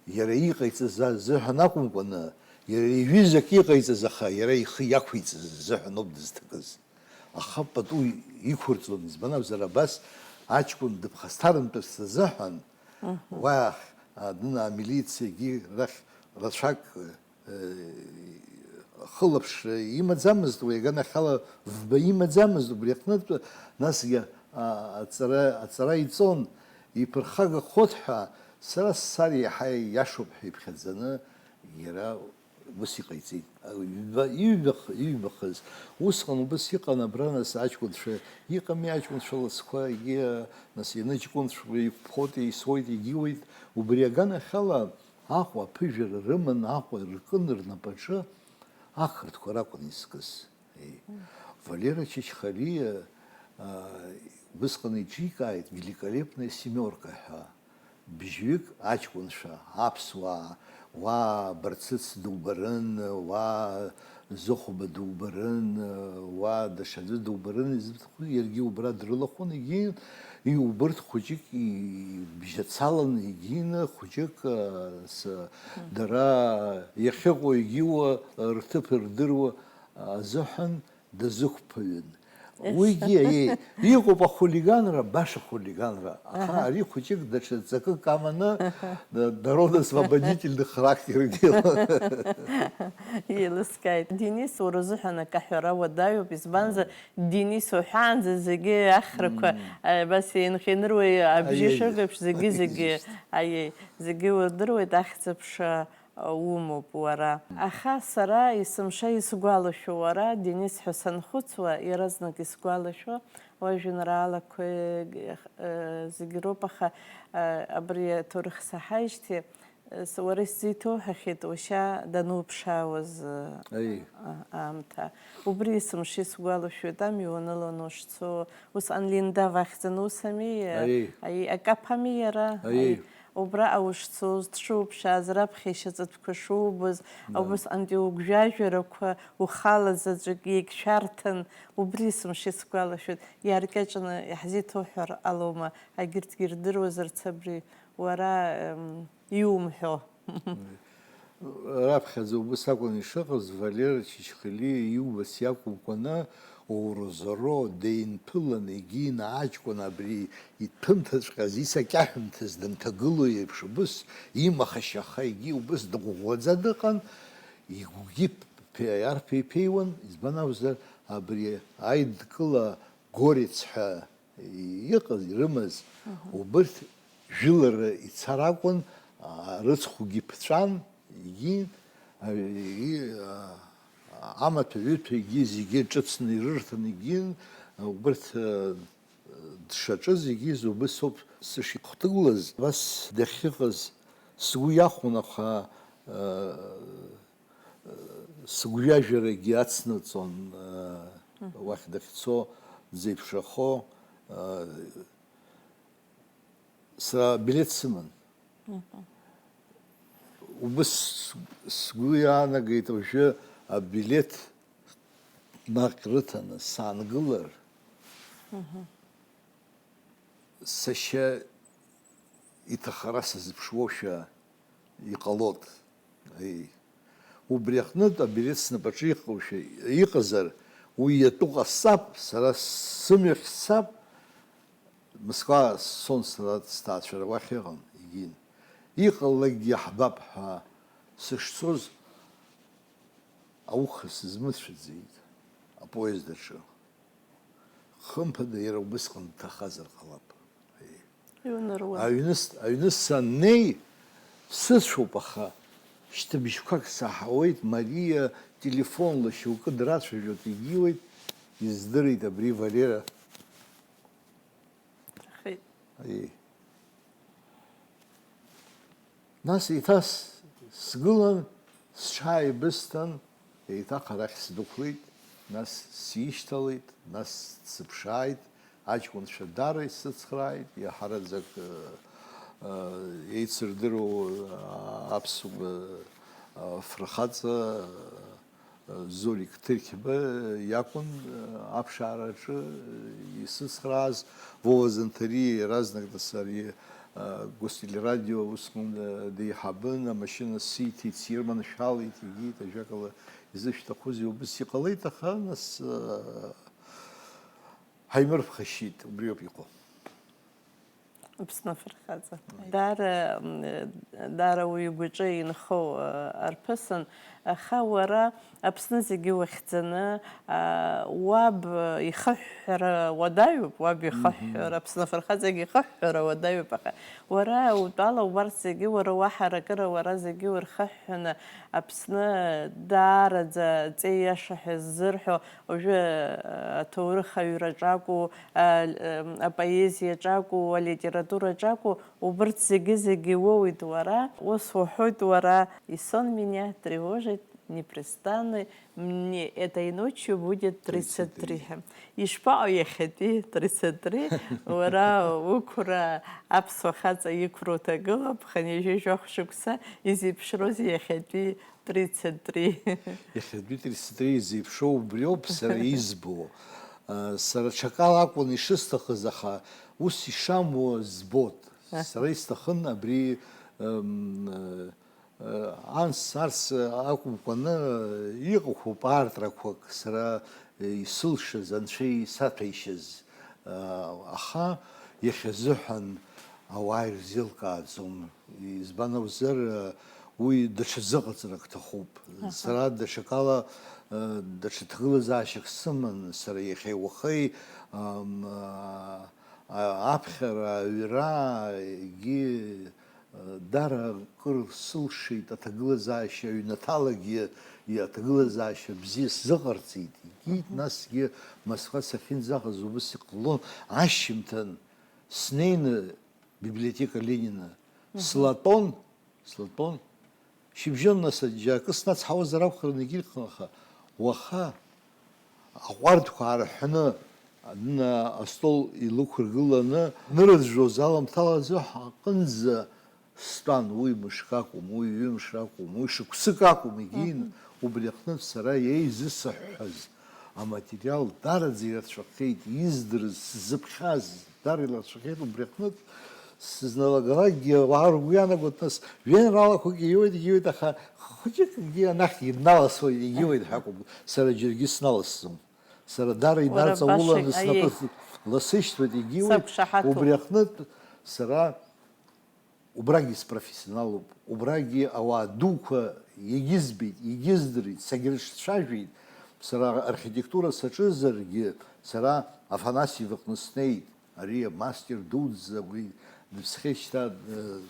иара иҟаиҵаз азыҳәан акәымкәаны, иара иҩызак иҟаиҵаз, аха иара ихы иақәиҵаз азыҳәан ауп дызҭакыз. Аха пату иқәырҵон, избан акәзар, абас аҷкәын дыԥхасҭарымтәырц азыҳәан, уа, а, дына, амилициагьы рахь рацәак, э, хылаԥшра имаӡамызт уи, аганахьала вба имаӡамызт убри аҟнытә, насгьы, а, аҵара, аҵара иҵон, иԥырхагахоит ҳәа, сара сцар иаҳа иашоуп ҳәа иԥхьаӡаны иара ус иҟаиҵеит. Ҩба-, иҩбах-, иҩбахаз. Усҟан убыс иҟан абра, нас, аҷкәынцәа, иҟами аҷкәынцәа ласқәа, егьи, нас, ианыҷкәынцәа иқәԥоит, еисуеит, егьиуеит. Убри аганахьала Аҟәа аԥыжәара рыман, Аҟәа иркын рнапаҿы, ақырҭқәа ракәын изкыз. Еи. Валера Чачхалиа, аа, убысҟан иҿикааит великолепная семёрка ҳәа. Бжьҩык аҷкәынцәа, аԥсуаа, уа Барцыц дубарын, уа Зыхәба дубарын, уа даҽаӡәы дубарын, изыбҭаху, иаргьы убра дрылахәын, егьи, и-, убырҭ хәыҷык ибжьацалан, егьины хәыҷык, а, с-, дара иахьыҟоу егьиуа рҭыԥ рдыруа азыҳәан дазықәԥаҩын. Уигьы, еи, иҟоуп ахулиганра, баша хулиганра. Аха ари хәыҷык даҽа ҵакык аманы, д-, народосвободительный характер имеет. Еилыскааит. Денис, уара узыҳәан акы аҳәара уадаҩуп, избанзар, Денис уҳәаанӡа зегьы ахрақәа, абас еинҟьа-еиныруа абжьы шыргеиԥш, зегьы, зегьы, аиеи, зегьы урдыруеит, ахьӡ-аԥша умоуп уара. Аха сара есымша исгәалашәо уара, Денис ҳәа санхәыцуа, иаразнак исгәалашәо, уажәеинраалақәа, э, зегь роуп, аха, э, абри аҭоурых саҳаижьҭеи, С-, уара исзеиҭоуҳәахьеит, уашьа дануԥшаауаз, э, Аиеи. а-, аамҭа. Убри есымша исгәалашәоит, амҩа уаныланы ушцо, усҟан Линда вахьӡаны усами, э, Аиеи. аи-, акаԥ ами иара, Аиеи. аи-, убраҟа ушцоз, дшуԥшааз, раԥхьа ишьаҵатәқәа шубоз, Да. убасҟантәи угәжәажәарақәа, ухала заҵәык иагьшәарҭан, убри есымша исгәалашәоит. Иааркьаҿны иаҳзеиҭоуҳәар ҟалома, агьырҭгьы ирдыруазарц абри, уара, эм, иумҳәо. Раԥхьаӡа убыс акәын ишыҟаз, Валера Чачхалиа иубац иакәымкәаны, оурозоро деинԥылан, егьины аҷкәын абри иҭәымҭаҵәҟьаз, исакьаҳәымҭаз данҭагылоу еиԥш, убыс имахашьаха, егьи убыс дыӷәӷәаӡа дыҟан, игәгьы ԥе-, арԥеиԥеиуан, избан акәзар, абри Аидкыла Горец ҳәа иҟаз, ирымаз, Мгм. убырҭ жәылара ицар акәын, а, рыцхәгьы ԥҵәан, егьин, а, и-, а, амаҭәа-ҩыҭәа егьи зегьы ҿыцны ирырҭан, егьин, убырҭ, а, дшаҿыз егьи зубыс ауп сышихәҭыгәлаз, абас дахьыҟаз сгәы иахәон, аха, а, сыгәҩажәарагьы ацнаҵон, Мгм. уахь дахьцо, дзеиԥшрахо, сара абилеҭ сыман. Мгм. Убыс сгәы иаанагеит, уажәы абилеҭ наҟ рыҭаны саангылар, Мгм. сашьа иҭахара сазыԥшуашәа иҟалоит. Аи. Убри аҟнытә абилеҭ снапаҿы иҟоушәа иҟазар, уи иатәу ҟасҵап, сара сымҩахь сцап, Москва сцон сара сҭаацәара уахь ыҟан, егьин. Иҟалалакгьы ҳбап ҳәа сышцоз, ауха сызмыцәаӡеит апоезд аҿы. Хымԥада, иара убысҟан дҭахазар ҟалап. Иунаруан. Аҩны с-, аҩны саннеи, сыцәоуп, аха шьҭыбжьқәак саҳауеит, Мариа телефонла шьоукы драцәажәоит, егьиуеит, издырит абри Валера. Ахеит. Аиеи. Нас еиҭа с-, сгылан, сҽааибысҭан, еиҭах арахь сдәықәлеит, нас сишьҭалеит, нас дсыԥшааит, аҷкәынцәа даара исыцхрааит, иаҳараӡак, э, э, еицырдыруа, э, аԥсуа, э, фырхаҵа, э, Зурик Ҭырқьба иакәын аԥшаараҿы исыцхрааз, Вова Занҭариа иаразнак нас ари Гостелерадио усҟан деиҳабын, амашьына сиҭеит, сирманшәалеит, игеит, ажәакала, изышәҭахузеи, убыс иҟалеит, аха нас ҳаимырԥхашьеит, убриоуп иҟоу. Аԥсны афырхаҵа. Даара, м, даара уаҩы игәаҿы инхо, а, арԥысын, аха уара Аԥсны зегьы уахьӡаны, а, уаб ихыҳәҳәара уадаҩуп, уаб ихыҳәҳәара, Мгм. Аԥсны афырхаҵагьы ихыҳәҳәара уадаҩуп, аха уара утәала убарҭ зегьы, уара уаҳаракыра, уара зегьы урхыҳәҳәаны, Аԥсны даараӡа аҵеи иаша ҳәа ззырҳәо, уажәы, а, аҭоурых аҩраҿ акәу, а, м, апоезиаҿ акәу, алитератураҿ акәу, убырҭ зегьы-зегьы уоуит уара. Ус уҳәоит уара, и сон меня тревожит непрестанно, мне этой ночью будет тридцать три. Тридцать три. Ишԥаҟоу иахьатәи тридцать три? Уара уқәра аԥсуа хаҵа иқәра уҭагылоуп, хынҩажәи жәохә шықәса изеиԥшроузеи иахьатәи тридцать три. Иахьатәи тридцать три изеиԥшроу убриоуп сара избо. Сара ҽакала акәын ишысҭахыз, аха ус ишамуа збот. Аҳа. Сара исҭахын абри, м, анс-арс акәымкәаны, иҟақәоуп аартрақәак сара исылшаз, анцәа исаҭәеишьаз. Аха иахьазыҳәан ауаа ирзеилкааӡом. Избан акәзар, уи даҽа зыҟаҵарак ҭахуп. Аҳа. Сара даҽакала, даҽа ҭагылазаашьак сыман, сара иахьеи уахеи, ам, а, аԥхьара, аҩра, егьи, даара кыр сылшеит аҭагылазаашьа аҩнаҭалагьы, аҭагылазаашьа бзиа сзыҟарҵеит, егьи, насгьы Москва сахьынӡаҟаз убыс иҟалон, ашьжьымҭан снеины библиотека Ленина, мгм, слатәон, слатәон. Шьыбжьон нас џьара акы снацҳауазар акәхарын егьырҭ, аха уаха аҟәардәқәа аарҳәны, астол илықәыргыланы, нырыӡәӡәоз аламҭалазы ҳаҟынӡа стәан, уи мышк акәым, уи ҩымш акәым, уи шықәсык акәым, егьин, мгм, убри аҟнытә сара еизысыҳәҳәаз аматериал дараӡа ирацәахеит, издырыз, сзыԥхьаз, Дар иларцәахеит, убри аҟнытә сызналагалакгьы ауаа ргәы иаанагоит, нас, жәеинраалақәак ииуеит, ииуеит, аха хәыҷыкгьы анахь иналасуеит, ииуеит ҳәа акәым, сара џьаргьы сналасӡом. Сара даара, уара баша, инарҵауланы снапы, аиеи, ласышьҭуеит, егьиуеит, сақәшаҳаҭуп, убри аҟнытә сара Убрагьы спрофессионалуп, убрагьы ауаа дуқәа Егьызбеит, егьыздырит, сагьрыҿцәажәеит. Сара архитектура саҿызаргьы, сара Афанасьев иҟны снеит. Ари амастер дуӡӡа, уи дыԥсхьеит шьҭа, э,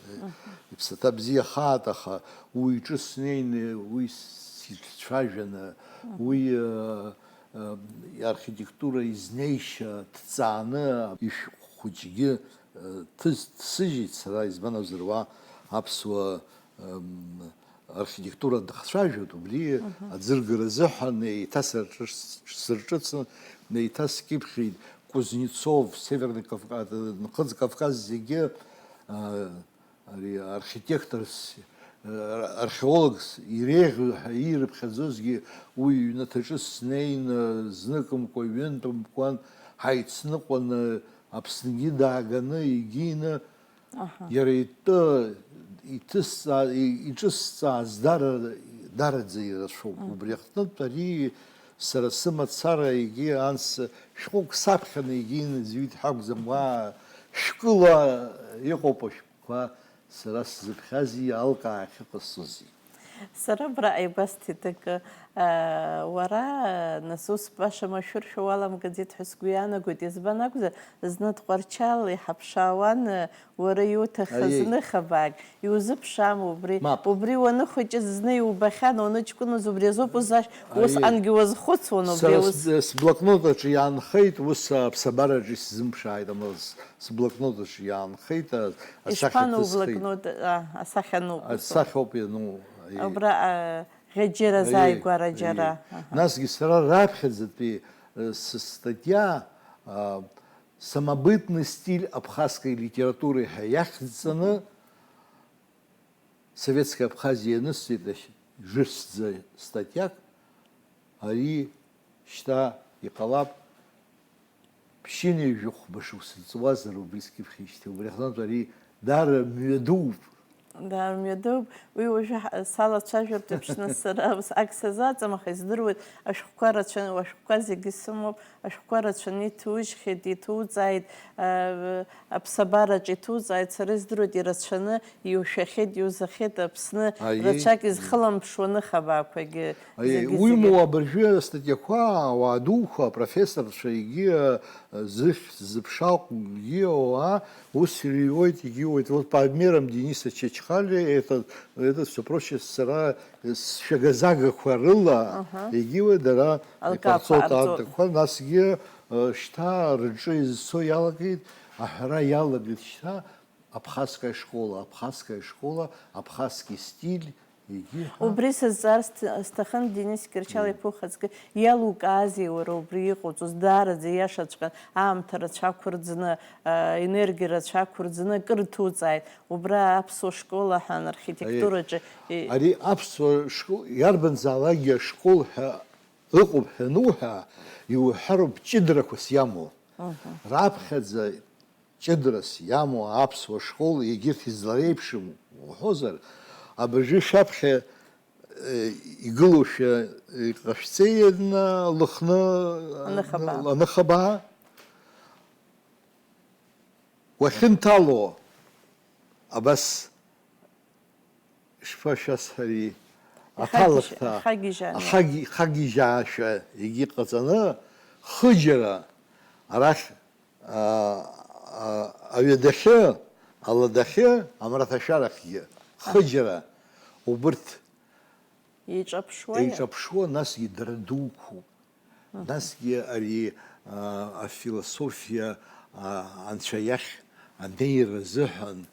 иԥсаҭа бзиахааит, аха уи иҿы снеины, уи сицәажәаны, уи, э, э, архитектура изнеишьа ҭҵааны, ишәҟә хәыҷгьы, э, ҭыс-, ҭсыжьит сара, избан акәзар, уа аԥсуа, эм, архитектура дыхцәажәоит, убри аӡыргара азыҳәан еиҭасырҿыц-, сырҿыцын, еиҭаскьыԥхьит Кузнецов, Северный Кавказ, Нхыҵ Кавказ зегьы, а, ари архитекторс, а, археологс иреиӷьу ҳәа ирыԥхьаӡозгьы уи иҩнаҭаҿы снеины, зныкымкәа, ҩынтәымкәан ҳаицныҟәаны, Аԥсныгьы дааганы, егьины, Аҳа. Иара итәы иҭысҵаа-, и-, иҿысҵааз дара, дараӡа ирацәоуп. Мгм. Убри аҟнытә ари сара сымацара егьи анс шәҟәык саԥхьаны егьи иназҩит ҳәа акәӡам, уа шәкыла иҟоуп ашәҟәқәа сара сзыԥхьази алкаа ахьыҟасҵози. Сара абраҟа игәасҭеит акы, аа, уара, нас ус баша машәыршәа уаламгаӡеит ҳәа сгәы иаанагоит, избан акәзар, зны Тҟәарчал иҳаԥшаауан, уара иуҭахыз Аиеи. Ныхабаак, иузыԥшаам убри, Мап. Убри уаныхәыҷыз зны иубахьан, уаныҷкәыназ убри азоуп узашь-, Аиеи. Усҟангьы уазхәыцуан убри Сара аус. С-, сблокнот аҿы иаанхеит, ус аԥсабараҿы исзымԥшааит, амала с-, сблокнот аҿы иаанхеит, а, асахьа Ишԥану ҭысхит. Блокнот, а, асахьа ануп, усоуп. Асахьоуп иану, аиеи. Абра, а, ӷьаџьара Аиеи, зааигәара аиеи. Џьара. Аҳа. Насгьы сара раԥхьаӡатәи, э, сыстатиа, а, «Самобытный стиль абхазской литературы» ҳәа иахьӡҵаны, Советская Абхазиа ианысҵеит ашь-, жышӡа статиак, ари шьҭа иҟалап, ԥшьынҩажәи хәба шықәса ҵуазар убри скьыԥхьижьҭеи, убри аҟнытә ари даара мҩадууп. Даара мҩадууп. Уи уажәы ҳа-, салацәажәартә еиԥш, нас сара ус ак сазаҵам, аха издыруеит, ашәҟәқәа рацәаны, ашәҟәқәа зегьы сымоуп, ашәҟәқәа рацәаны иҭужьхьеит, иҭуҵааит, а, аԥсабараҿ иҭуҵааит, сара издыруеит, ирацәаны иушәахьеит, иузахьеит, Аԥсны Аиеи. Рацәак изхылымԥшуа ныхабаақәагьы Аиеи, зегьы, уимоу зегьы. Абыржәы астатиақәа, ауаа дуқәа, апрофессорцәа, егьи, а, зыхьӡ зыԥшаҟәгьы ауаа, ус иҩуеит, егьиуеит. Вот по обмерам Дениса Чачхалиа, это, это всё прочее, сара, э, сшәагазагақәа рыла, Аҳа. Егьиуеит, дара Алкаақәа иҟарҵоит ҟарҵо. Аартықәа, насгьы, э, шьҭа рҿы изцо иалагеит, аҳәара иалагеит шьҭа, Абхазская школа, абхазская школа, абхазский стиль, егьи ҳәа. Убри сызҵаар сҭ-, сҭахын, Денис Кьырчал Мм. Иԥа ухаҵкы, иалукаазеи уара убри иҟауҵоз? Даараӡа иашаҵәҟьан, аамҭа рацәа ақәырӡны, а, енергиа рацәа ақәырӡны акыр ҭуҵааит. Убра аԥсуа школ аҳәан, архитектураҿы, Аиеи. И- Ари аԥсуа школ, иарбанзаалакгьы ашкол ҳәа ыҟоуп ҳәа ануҳәа, иуҳәароуп ҷыдарақәас иамоу. Мгм. Раԥхьаӡа ҷыдарас иамоу аԥсуа школ, егьырҭ излареиԥшым уҳәозар, абыржәы шәаԥхьа, э, игылоушәа иҟашәҵеи, Лыхны, Аныхабаа. Аныхабаа. Уахьынҭало, абас Ишԥашәасҳәари, Ихагьежь-, аҭалахҭа ахагьежьааны. Ахагь-, ихагьежьаашәа егьыҟаҵаны, хыџьара арахь, а, а, аҩадахьы, аладахьы, амраҭашәарахьгьы, хыџьара убырҭ Еиҿаԥшуа иа- еиҿаԥшуа, насгьы дара дуқәоуп. Насгьы ари, а, афилософиа, а, анцәа иахь анеира азыҳәан,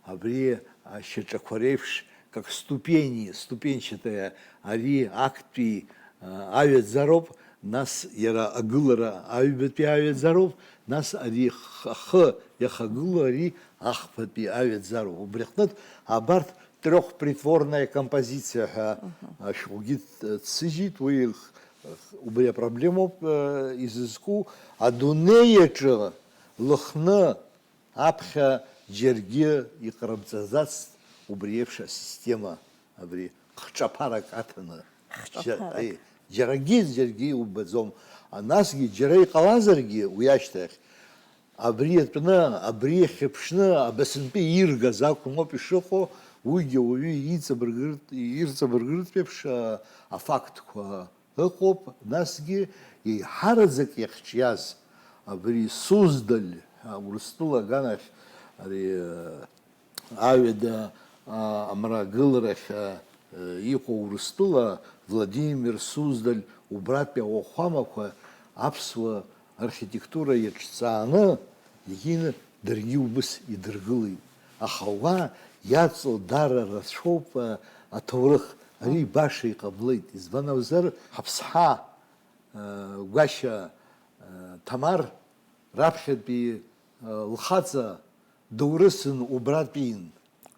абри ашьаҿақәа реиԥш, как ступени, ступенчатая, ари актәи, а, аҩаӡароуп, нас иара агылара аҩбатәи аҩаӡароуп, нас ари х-, ахы иахагылоу ари ахԥатәи аҩаӡароуп. Убри аҟнытә абарҭ трёхпритворная композиция ҳәа ашәҟәгьы ҭ-, ҭсыжьит, уи х-, х-, убри апроблемоуп, э, изызку. Адунеи аҿы Лыхны аԥхьа џьаргьы иҟарымҵаӡацт убри еиԥш асистема, абри хҿаԥарак аҭаны. Хҿаԥарак. Џьа-, аи, џьаргьы, џьаргьы иубаӡом. А, насгьы џьара иҟалазаргьы уи ашьҭахь, Абри атәны, абри иахьыԥшны, абасынтәи иргаз акәын ауп ишыҟоу, Уигьы ауаҩы иҵабыргыртә, ирҵабыргыртә еиԥш, а, афактқәа ыҟоуп, насгьы еиҳараӡак иахҿиаз абри Суздаль, а, Урыстәыла аганахь, ари, а, аҩада, а, амрагыларахь, а, иҟоу Урыстәыла Владимир Суздаль убратәи ауахәамақәа аԥсуа архитектура иаҿҵааны, егьины даргьы убыс идыргылеит. Аха уа иаҵоу даара рацәоуп, а, аҭоурых. Ари баша иҟамлеит. Избан акәзар, ҳаԥсҳа, а, Гәашьа, а, Ҭамар раԥхьатәи, а, лхаҵа доурысын убратәиин.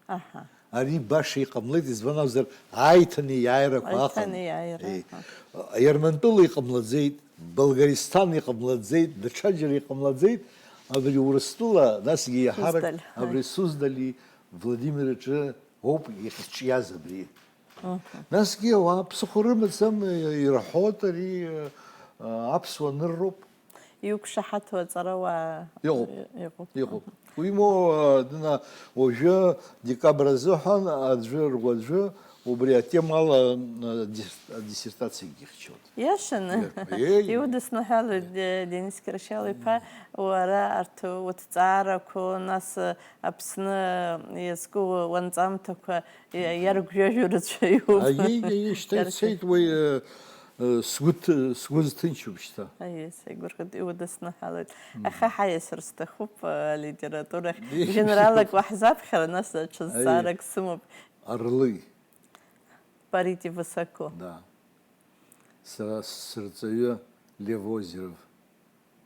Аҳа. Ари баша иҟамлеит, избан акәзар, аиҭанеиааирақәа аҟан. Аиҭанеиааира, Еи. Аҳа. Иармантәыла иҟамлаӡеит, Болгаристан иҟамлаӡеит, даҽаџьара иҟамлаӡеит, абри Урыстәыла, насгьы иаҳарак Суздаль, абри Суздали Владимир иҿы ауп ихҿиаз абри. Мгм. Насгьы ауаа ԥсыхәа рымаӡам, ирҳәоит ари, а, аԥсуа нырроуп. Иуқәшаҳаҭу аҵарауаа Иҟоуп. Иҟоуп. Иҟоуп. Уимоу, а, дына, уажәы декабр азыҳәан аӡәы руаӡәы убри атемала, а, дис-, адиссертациагьы ихьчоит. Иашаны. Иа-, еи. Иудысныҳәалоит, Де-, Денис Кьыршьал-иԥа, уара арҭ уҭҵаарақәа, нас, а, Аԥсны иазку уанҵамҭақәа иа-, иаргәжәажәо рацәаҩуп. Аиеи, аиеи, шьҭа Иаргьы- ицеит уи, э, э, сгәы ҭ-, сгәы зҭынчуп шьҭа. Аиеи, сеигәырӷьоит, иудысныҳәалоит. Мгм. Аха ҳаиасыр сҭахуп, э, алитературахь. Иеи, жәеинраалак шьҭа- уаҳзаԥхьар, нас даҽа Аиеи. зҵаарак сымоуп. Орлы. Парите высоко. Да. Сара сырҵаҩы Лев Озеров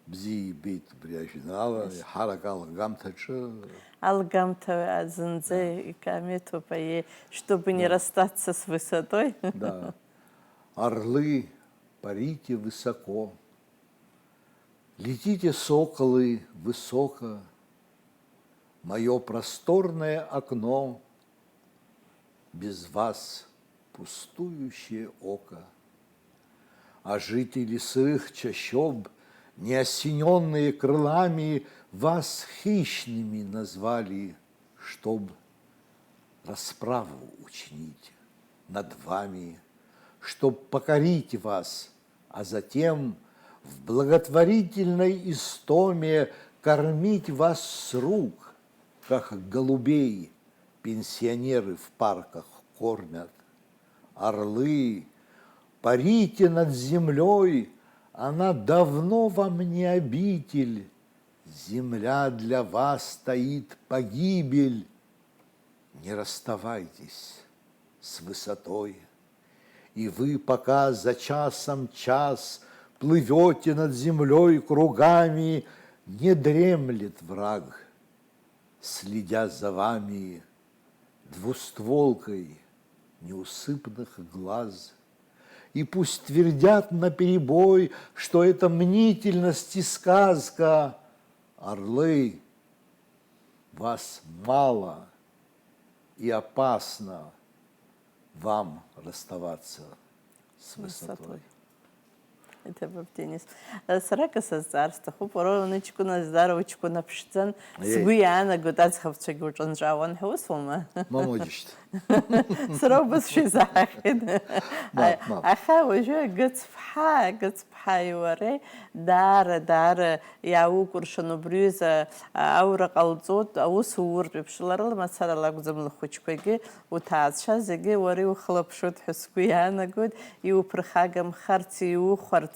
бзиа ибеит убри ажәеинраала, Ас- еиҳарак алгамҭаҿы. Алгамҭа зынӡа Да. икаметуп, аиеи, чтобы не Да. расстаться с высотой. Да. Орлы, парите высоко. Летите, соколы, высоко. Моё просторное окно, без вас пустующее око. А жители сырых чащоб, не осенённые крылами, вас хищными назвали, чтоб расправу учинить над вами, чтоб покорить вас, а затем в благотворительной истоме кормить вас с рук, как голубей пенсионеры в парках кормят. Орлы, парите над землёй, она давно вам не обитель. Земля для вас таит погибель. Не расставайтесь с высотой. И вы, пока за часом час плывёте над землёй кругами, не дремлет враг, следя за вами двустволкой неусыпных глаз. И пусть твердят наперебой, что это мнительность и сказка, орлы, вас мало, и опасно вам расставаться с высотой. Высотой. Иҭабуп, Денис. Сара акы сазҵаар сҭахуп, уара уныҷкәыназ даара уҷкәына ԥшӡан, Аиеи. Сгәы иаанагоит аӡӷабцәагьы уҿынҵәаауан ҳәа, ус ума? Мамоуџьышьҭ. Сара убасшәа изаҳахьеит. Мап, мап. Аха уажәы Гыцԥҳа, Гыцԥҳаи уареи даара, даара иааукәыршан убри ҩыза аура ҟалҵоит, аус ууртә еиԥш, лара лымацара лакәӡам лхәыҷқәагьы, уҭаацәа зегьы уара иухылаԥшуеит ҳәа сгәы иаанагоит, иуԥырхагамхарц, иухәарц,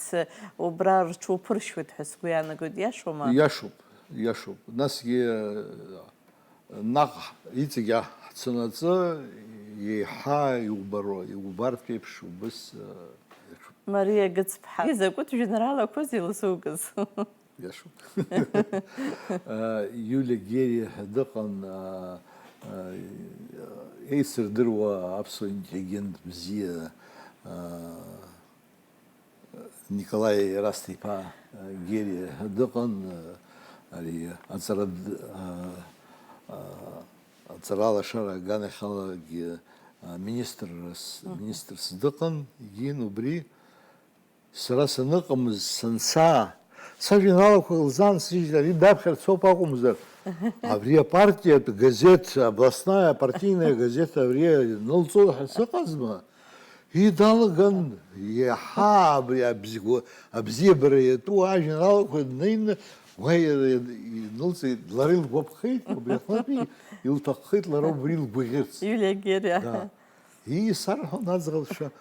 убра рҽуԥыршьуеит ҳәа сгәы иаанагоит, иашоума? Иашоуп, иашоуп. Насгьы, наҟ иҵегь ҳцанаҵы, еиҳа иубаро, иубартә еиԥш убыс, э, иаҿуп. Мариа Гыцԥҳа, изакәытә жәеинраалақәоузеи илзугыз? Иашоуп. Э, Иулиа Гери ҳәа дыҟан, э, э, еицырдыруа аԥсуа интеллигент бзиа, э, Николаи Ерасҭа-иԥа, э, Гери ҳәа дыҟан, э, ари аҵара д-, э, э, аҵара алашара аганахьалагьы, э, министрс-, Мгм. министрс дыҟан, егьин убри Сара саныҟамыз, санца, сажәеинраалақәа лзаансыжьит, ари даԥхьарц ауп акәымзар, Абри апартиатә газеҭ, областная партийная газеҭ абри нылҵо ҳәа сыҟазма? Идалган, иаҳа абри абзиго-, абзиабара иатәу ажәеинраалақәа днеины, уа иара инылҵит, лара илгәаԥхеит, убри аҟнытә илҭаххеит лара убри илгәаӷьырц. Юлия Герриа. Да. И исарҳәон аӡӷабцәа,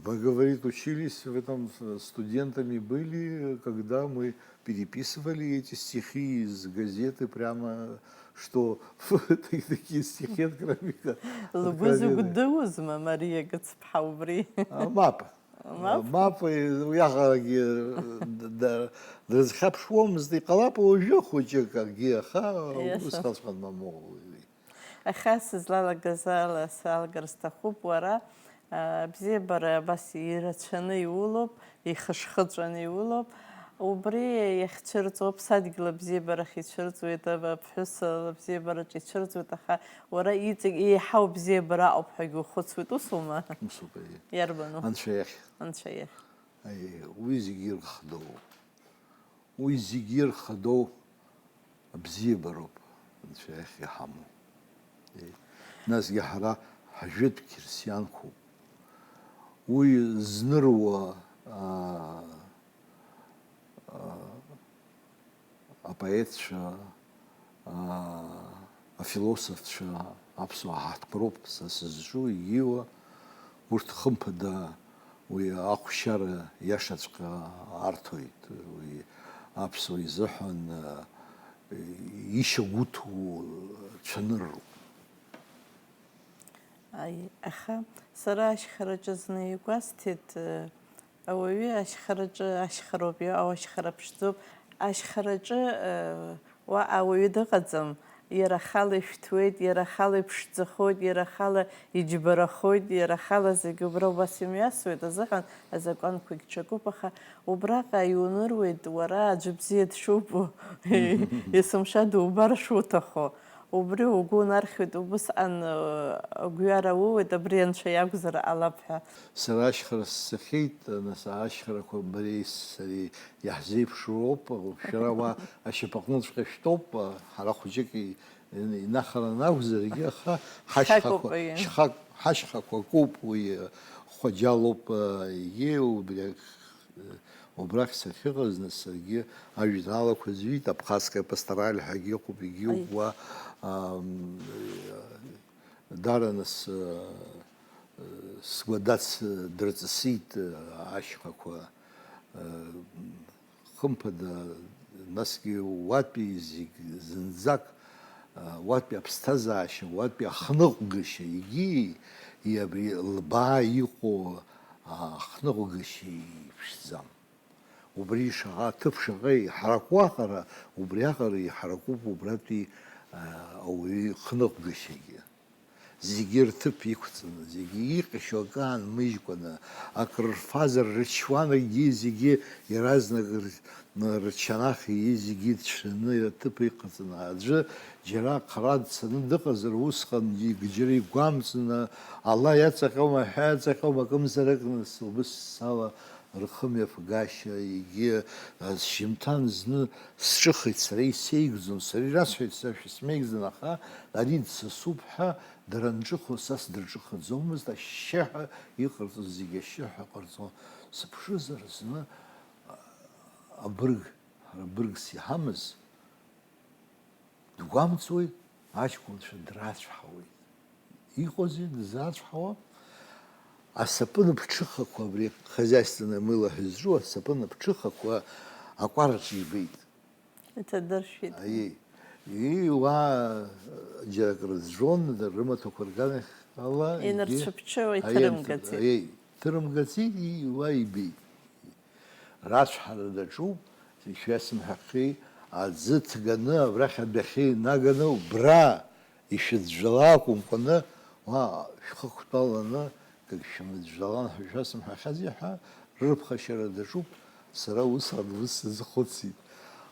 мы, говорит, учились в этом, с-, студентами были, когда мы переписывали эти стихи из газеты, прямо, что такие стихи откровенно, Лгәы откровенно. Зыгәдыузма Мариа Гыцԥҳа убри? А, мап. Мап? Мап, уиаҟарагьы, д-, д-, дрызхьаԥшуамызт, иҟалап уажәы хәыҷык акгьы, аха Иаша. Усҟанҵәҟьа мамоу. Аха сызлалагаз ала салгар сҭахуп, уара, а, абзиабара абас ирацәаны иулоуп, ихышхыҵәаны иулоуп. Убри иахьцәырҵуа аԥсадгьыл абзиабарахь ицәырҵуеит, ап-, аԥҳәыс лыбзиабараҿы ицәырҵуеит, аха уара иҵегь еиҳау бзиабара ауп ҳәагьы ухәыцуеит, усума? Усоуп, аиеи. Иарбану? Анцәа иахь. Анцәа иахь. Аиеи, уи зегьы ирыхадоу. Уи зегьы ирхадоу абзиабароуп Анцәа иахь иҳамоу. Насгьы ҳара ҳжәытә қьырсианқәоуп. Уи зныруа, аа, аа, апоетцәа, аа, афилософцәа аԥсуаа ҳаҳҭгәыроуп са сызҿу, егьиуа, урҭ хымԥада уи ахәшьара иашаҵәҟьа арҭоит, уи аԥсуа изыҳәан, э, ишьагәыҭу цәанырроуп. Аи, аха сара ашьхараҿы зны игәасҭеит, э, Ауаҩы ашьхараҿы ашьхароуп, иа-, ауашьхара ԥшӡоуп. Ашьхараҿы, э, уа ауаҩы дыҟаӡам. Иара ахала ишәҭуеит, иара ахала иԥшӡахоит, иара ахала иџьбарахоит, иара ахала зегьы убра убас имҩасуеит азыҳәан азакәанқәагь ҽакуп, аха убраҟа иуныруеит уара аӡә бзиа дшубо, есымша дубар шуҭаху. Убри угәы унархьуеит, убысҟан, э, агәҩара ууеит, абри Анцәа иакәзар ҟалап ҳәа. Сара ашьхара сцахьеит, нас ашьхарақәа бареи сареи иаҳзеиԥшроуп, шәара уа ашьапаҟныҵәҟьа шәтәоуп, ҳара хәыҷык и-, инахараны акәзаргьы, аха Шьхакоуп, ҳашьхақәа, аиеи. Шьхак-, ҳашьхақәа акоуп, уи, э, Хәаџьалоуп, э, егьи убри Убрахь сахьыҟаз, нас, саргьы ажәеинраалақәа зҩит, Абхазская пастораль ҳәагьы ыҟоуп, егьиуп Аи. Уа, ам, дараны с-, сгәадац дырҵысит ашьхақәа, хымԥада, насгьы уатәи зегь зынӡак, уатәи аԥсҭазаашьа, уатәи ахныҟәгашьа, егьи абри лбаа иҟоу ахныҟәгашьа иԥшӡам. Убри шаҟа аҭыԥ шаҟа иҳараку аҟара, убриаҟара иҳаракуп убратәи, а, ауаҩы ихныҟәгашьагьы. Зегьы рҭыԥ иқәҵаны, зегьы иҟьашьу акы аанмыжькәаны, акрырфазар рычуанакгьы зегьы иаразнак р-, рчанахи зегьы цәаны аҭыԥ иҟаҵаны, аӡәы џьара хара дцаны дыҟазар, усҟан ик-, џьара игәамҵны, ала иаҵаҟьома, аҳәа иаҵаҟьома, акымзарак нас лбысала рхымҩаԥгашьа, егьи, а, сжьымҭан зны сҿыхеит, сара исеигӡон, сара ирасҳәеит, сара шәысмеигӡан, аха ари дсасуп ҳәа дара нҿыхо, са сдырҿыхаӡомызт, ашьшьыҳәа иҟарҵоз зегьы ашьшьыҳәа ҟарҵон. Сыԥшызар зны, а, абырг, ҳара быргс иҳамаз, Дгәамҵуеит, аҷкәынцәа драцәҳауеит. Иҟоузеи дызрацәҳауа? Асапын ԥҽыхақәа, абри хозяйственное мыло ҳәа зҿу асапын ԥҽыхақәа акәараҿы ибеит. Иҭадыршәит. Аиеи. Иуаа џьара акры зжәон, рымаҭәақәа рганахь ала, егьи Инарцәыԥҽыуа аиеи, иҭырымгацеит. Аиеи, ҭырымгацеит, иуаа ибеит. Рацәҳара даҿуп, ишәасымҳәахьеи, аӡы ҭганы абрахь адәахьы инаганы убра ишәыӡәӡәала акәымкәаны, уа шәхықәтәаланы акгьы шәымыӡәӡәалан ҳәа шәасымҳәахьази ҳәа рыԥхашьара даҿуп, сара ус ан-, ус сазхәыцит.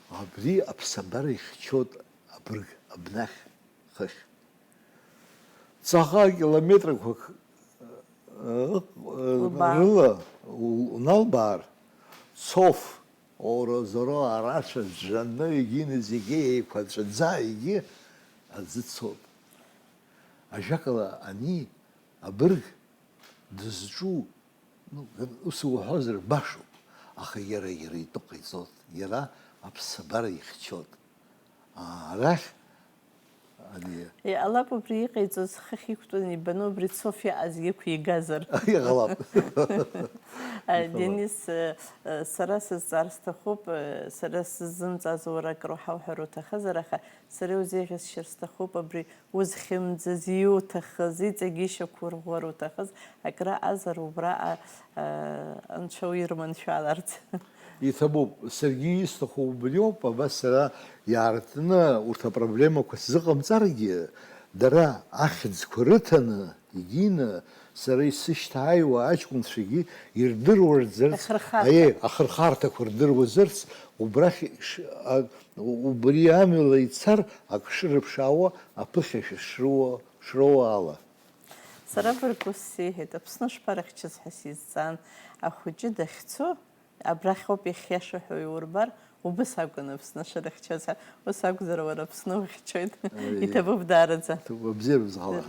Абри аԥсабара ихьчоит абырг, абнахь. Хыхь. Ҵаҟа километрақәак, ы, ы, Лбаа. Рыла у-, уналбаар, Цоф, Ора-зора арацәа ӡәӡәаны, егьины зегьы еиқәаҵәаӡа, егьи аӡы цот. Ажәакала, ани абырг дызҿу, ну, ус уҳәозар башоуп, аха иара, иара итәы ҟаиҵот, иара аԥсабара ихьчот. Арахь, ани Иҟалап убри иҟаиҵоз хыхь иқәтәаны ибаны убри дцо фиа азгьы ықәигазар. Иҟалап. Иҟалап. Денис, э, э, сара сызҵаар сҭахуп, э, сара сзымҵаз уара акыр уҳауҳәар уҭахызар, аха сара иузеиӷьасшьар сҭахуп, абри узхьымӡаз, иуҭахыз, иҵегьы ишьақәурӷәӷәар уҭахыз, акры азар убраҟа, э, анцәа уирманшәаларц. Иҭабуп, саргьы исҭаху убриоуп, абас сара иаартны урҭ апроблемақәа сзыҟамҵаргьы, дара ахьӡқәа рыҭаны, егьины, сара исышьҭааиуа аҷкәынцәагьы ирдыруазарц, Ахырхарҭа. Аиеи, ахырхарҭақәа рдыруазарц, убрахь ш-, а, убри амҩала ицар, ак шырыԥшаауа, аԥыхьашәа шроуа, шроуа ала. Сара быргәыс сиҳәеит, Аԥсны шԥарыхьчаз ҳәа сизҵаан, ахәыҷы дахьцо, Абрахьоуп иахьиашоу ҳәа иурбар, убыс акәын Аԥсны шырыхьчаз ҳәа. Ус акәзар, уара Аԥсны ухьчоит. Ыы. Иҭабуп даараӡа. Иҭабуп, абзиара бзаала.